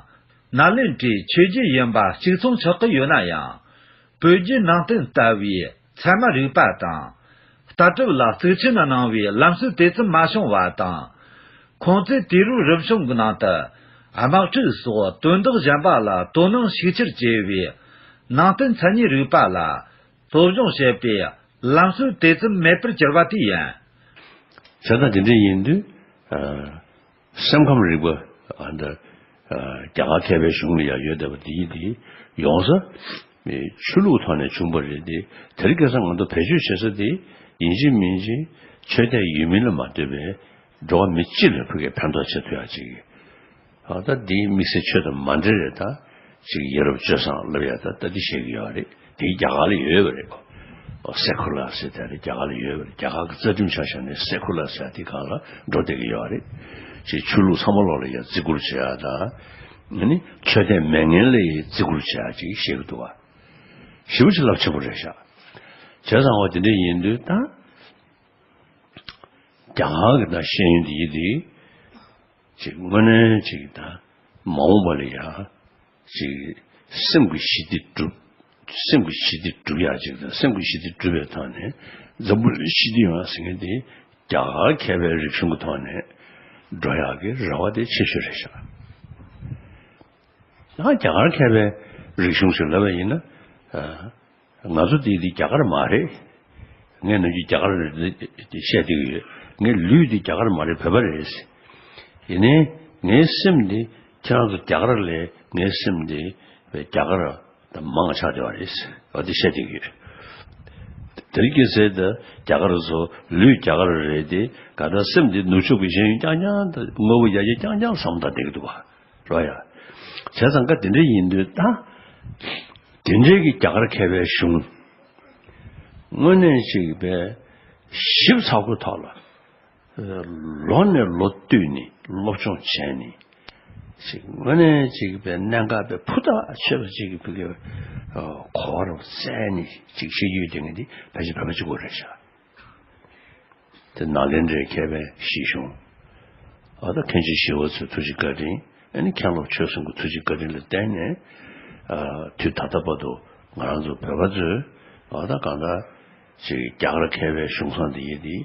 ནཱ་ལེནྡྲའི་ཆོས་བརྒྱུད་ཡིན་པ་གཅིག་མཚུངས་ཆགས་ཀྱི་ཡོད་ན་ཡང་། བོད་བརྒྱུད་ནང་བསྟན་ལྟ་བུའི་ཚད་མ་རིག་པ་དང་། ལྟ་གྲུབ་ལ་གཙིགས་ཆེན་གནང་བའི་ལམ་སྲོལ་དེ་ཙམ་མ་བྱུང་བ་དང་། ཁོང་ཚོས་དུས་རབས་རིམ་བྱུང་གི་ནང་དུ་དམག་འཁྲུག་སོགས་དོན་དག་གཞན་པ་ལ་དོ་སྣང་ཤུགས་ཆེར་བྱས་པའི་ནང་བསྟན་མཚན་ཉིད་རིག་པ་ལ་སློབ་སྦྱོང་བྱེད་པའི་ལམ་སྲོལ་དེ་ཙམ་མེད་པར་གྱུར་པ་དེ་ཡིན། བྱས་ཙང་དེ་འདྲ་ཡིན་དུས། ཨ། སེམས་ཁམས་རིག་པ་ཨ་འདི་ཨ་རྒྱ་གར་མཁས་པའི་གཞུང་ལ་ཡང་ཡོད་བསྡད་པ་འདི་ཡིན་ཏེ། ཡོང་ས་ཆོས་ལུགས་ཐོག་ནས་བྱུང་བ་རེད་དེ། དེ་རིང་ཁ་སང་ང་ཚོ་བེད་སྤྱོད་བྱེད་ས་དེ་ཡིན་གཅིག་མིན་གཅིག་ཆོས་དད་ཡོད་མིན་ལ་མ་ལྟོས་པའི་འགྲོ་བ་མི་སྤྱི་ལ་ཕུགས་ཀྱི་ཕན་ཐོགས་བྱེད་ཐུབ་ཡག་ཅིག་ཨ་ད་འདིའི་དམིགས་བསལ་ཆོས་དང་མ་འབྲེལ་རེད། ད་ཅིག་ཡ་རབས་སྤྱོད་བཟང་ལབ་ཡག་ད་ད་འདི་བཤད་ཀྱི་ཡོད་རེད། དེ་རྒྱ་གར་ལ་ཡོད་པ་རེད་གོ། སེ་ཁུ་ལར་ཟེར་དེ་རེད། རྒྱ་གར་ལ་ཡོད་པ་རེད། རྒྱ་གར་གྱི་རྩ་ཁྲིམས་ཆ་བཞག་ནས་སེ་ཁུ་ལར་ཟེར་དེ་སྒང་ལ་འགྲོ་བསྡད་ཀྱི་ཡོད་རེད། ཅིག་ཆོས་ལུགས་ཚང་མ་ལོག་ལ་ཡ་བརྩི་བཀུར་བྱེད་ཡ་དང་། ཨ་ནི་ཆོས་དད་མེད་མཁན་ལ་ཡ་བརྩི་བཀུར་བྱེད་ཡ་ཅིག་བཤད་ཀྱི་འདུག་བ། ཞེ་པོ་ཅིག་རླབས་ཆེན་པོ་རེད་ཤག་བྱས་ཙང་འོ་དེ་འདྲ་ཡིན་དུས་ད། རྒྱ་གར་གྱི་ད་ཤེས་ཡོན་འདི་ཡིན་དེ། ཅིག་དངོས་གནས་ཅིག་ད་མ་འོངས་པ་ལ་ཡ། ཅིག་སེམས་ཀྱི་ཞི་བདེ་སྒྲུབ། སེམས་ཀྱི་ཞི་བདེ་སྒྲུབ་ཡ་ཅིག་དང་། སེམས་ཀྱི་ཞི་བདེ་སྒྲུབ་པའི་ཐོག་ནས་འཛམ་བུ་གླིང་ཞི་བདེ་ཡོང་ཡ་ཟེར་མཁན་དེ་རྒྱ་གར་མཁས་པའི་རིག་གཞུང་གི་ཐོག་ནས་འགྲོ་ཡ་གི་རེ་བ་དེ་ཆེ་ཤོས་རེད་ཤག་ཡང་རྒྱ་གར་མཁས་པའི་རིག་གཞུང་ཞིག་ལབ་པ་ཡིན་ན། ཨ། ང་ཚོ་འདི་འདི་རྒྱ་གར་མ་རེད། ངས་ནམ་རྒྱུན་རྒྱ་གར་རེད་བཤད་བསྡད་ཀྱི་ཡོད། ངའི་ལུས་འདི་རྒྱ་གར་མ་རེད། བོད་པ་རེད། ཡིན་ནའི་ངའི་སེམས་འདི་ཁྱེད་རང་ཚོ་རྒྱ་གར་ལས་ངའི་སེམས་འདི་རྒྱ་གར་དང་མང་ཆགས་བསྡད་པ་རེད། འོ་འདི་བཤད་བསྡད་ཀྱི་ཡོད། དེ་རིང་ཁ་སང་ད་རྒྱ་གར་ཚོ་ལུས་རྒྱ་གར་རེད་དེ། ག་ད་སེམས་འདི་ནུབ་ཕྱོགས་ཀྱི་ཤེས་ཡོན་རྐྱང་རྐྱང་དང་དངོས་པོ་ཡ་ཡ་རྐྱང་རྐྱང་བསམ་བློ་བཏང་བསྡད་ཀྱི་འདུག་བ། རོ་ཡ། བྱས་ཙང་ཀ་དེ་འདྲ་ཡིན་དུས་ད། དེ་འདྲའི་གི་རྒྱ་གར་མཁས་པའི་གཞུང་། དངོས་གནས་ཅིག་པའི་ཞིབ་ཚགས་པོའི་ཐོག་ལ། ལོ་ནས་ལོ་བསྟུད་ནས་སློབ་སྦྱོང་བྱས་ནས། ཅིག་དངོས་གནས་ཅིག་པའི་གནད་འགག་པའི་ཕུ་ཐག་ཆོད་པ་ཅིག་གི་ཕུ་གི་གོ་བ་རུ་བཙལ་ནས་ཅིག་ཤེས་རྒྱུ་དེ་ངས་འདི་ཕལ་ཆེར་བོད་པ་གཅིག་པོ་རེད་ཤག་དེ་ནཱ་ལེནྡྲའི་མཁས་པའི་བཞེད་གཞུང་། ཨ་ད་མཁན་ཆེན་ཞི་བ་འཚོའི་ཐུགས་རྗེ་བཀའ་དྲིན། ཨ་ནི་མཁན་སློབ་ཆོས་གསུམ་གྱི་ཐུགས་རྗེ་བཀའ་དྲིན་ལ་བརྟེན་ནས། ཨ་དུས་ད་ལྟ་བར་དུ་ང་རང་ཚོ་བོད་པ་ཚོས་ཨ་ད་གང་ལྟར་ཅིག་རྒྱ་གར་མཁས་པའི་གཞུང་བཟང་འདི་ཡིན་དེ།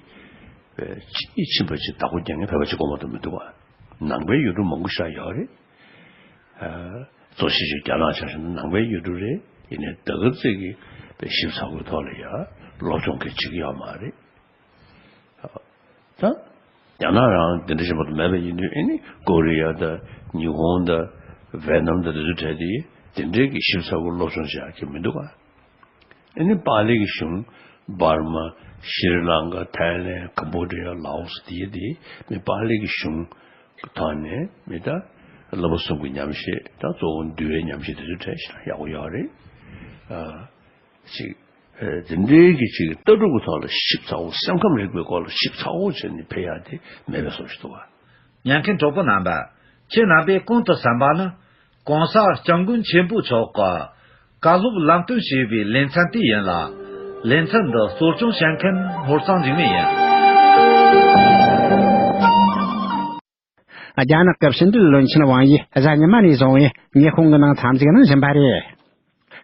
ཕྱིན་ཕྱིན་པ་ཅིག་བདག་པོ་རྒྱག་མཁན་བོད་པ་གཅིག་པོ་མ་གཏོགས་མི་འདུག་བ། ནང་པའི་ཡུལ་གྲུ་མང་པོ་ཞིག་ཡོད་རེད། ཨ་གཙོ་ཆེ་ཤོས་རྒྱ་ནག་ཆ་བཞག་ན་ནང་པའི་ཡུལ་གྲུ་རེད། ཡིན་ནའི་ད་ག་ཙིག་གི་ཞིབ་ཚགས་པོའི་ཐོག་ལ་ཡ་སློབ་སྦྱོང་གི་བྱེད་ཀྱི་ཡོད་མ་རེད། ད་རྒྱ་ནག་རང་དེ་འདྲ་ཞིག་མ་གཏོགས་མེད་པ་ཡིན་དུས། ཨེ་ནི་ཀོ་རི་ཡ་དང་ཉི་ཧོང་དང་ཝེ་ནམ་དང་དེ་ཚོ་གྲས་དེ་དེ་འདྲའི་གི་ཞིབ་ཚགས་པོ་སློབ་སྦྱོང་བྱེད་ཡག་གི་མི་འདུག་ག་ཨེ་ནི་པཱ་ལི་གི་གཞུང་། འབར་མ། ཤྲི་ལང་ཀ། ཐའི་ལེན། ཀམ་བོ་ཌི་ཡ། ལའོ་སི། དེ་དེ་མི་པཱ་ལི་གི་གཞུང་ཐོག་ནས་མི་ད་བསླབ་པ་གསུམ་གྱི་ཉམས་བཞེས་དང་གཙོ་བོ་འདུལ་བའི་ཉམས་བཞེས་དེ་ཚོ་གྲས་ཞིག་ཡག་པོ་ཡོད་རེད། ཨ། ཅིག་ཨེ་དེ་འདྲའི་གི་ཅིག་ལྟ་གྲུབ་ཀྱི་ཐོག་ལ་ཞིབ་ཚགས་པོ། སེམས་ཁམས་རིག་པའི་སྐོར་ལ་ཞིབ་ཚགས་པོ་བྱས་ནས་ཕེབས་ཡག་དེ་མེད་པའི་བཟོ་ཞིག་འདུག་བ། ཉན་མཁན་གྲོགས་པོ་རྣམ་པ། ཁྱེད་རྣམ་པས་གོང་དུ་གསན་པ་ནི། ༸གོང་ས་༸སྐྱབས་མགོན་ཆེན་པོ་མཆོག་གི་བཀའ་སློབ་ལམ་སྟོན་ཞེས་པའི་ལེ་ཚན་དེ་ཡིན་ལ། ལེ་ཚན་འདི་གཙོ་སྐྱོང་བྱེད་མཁན་ཧོར་གཙང་འཇིགས་མེད་ཡིན། རྒྱ་ནག་གི་ཕྱི་འབྲེལ་བློན་ཆེན་ཝང་ཡི་གཟའ་ཉི་མ་ནས་བཟུང་བའི་ཉི་ཧོང་གི་ནང་འཚམས་གཟིགས་གནང་བཞིན་པ་རེད།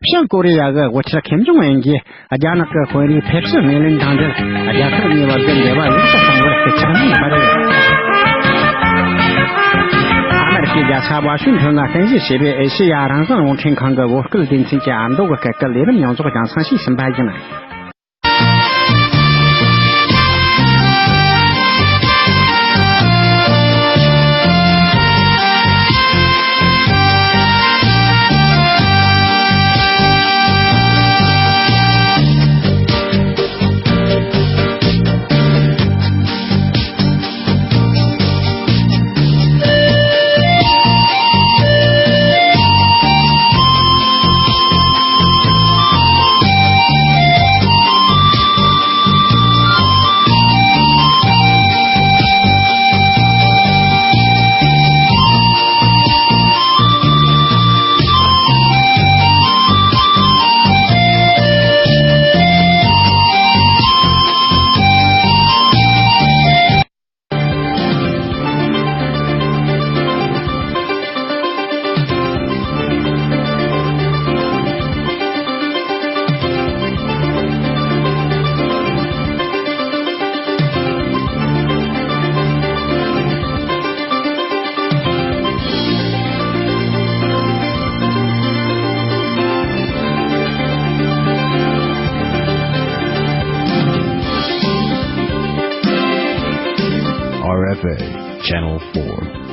བྱང་ཀོ་རི་ཡ་གི་དབུ་ཁྲིད་ཁེམ་ཇོང་ཨན་གྱིས་རྒྱ་ནག་གི་དཔོན་རིགས་ཕེབས་བསུ་སྣེ་ལེན་དང་འབྲེལ། རྒྱལ་ཁབ་གཉིས་བར་གྱི་འབྲེལ་བ་ཡག་ཏུ་གཏོང་བར་སྐུལ་ལྕག་གནང་བ་རེད། ཨ་མེ་རི་ཁའི་རྒྱལ་ས་ཝ་ཤིང་ཐོན་ལ་རྟེན་གཞི་བྱས་པའི་ཨེ་ཤེ་ཡ་རང་དབང་རླུང་འཕྲིན་ཁང་གི་བོད་སྐད་སྡེ་ཚན་གྱི་ཨ་མདོ་གི་སྐད་ཀྱི་ལས་རིམ་ཡོངས་རྫོགས་རྒྱང་སྲིང་ཞིག་ཕྱིན་པ་ཡིན། R F A, Channel four.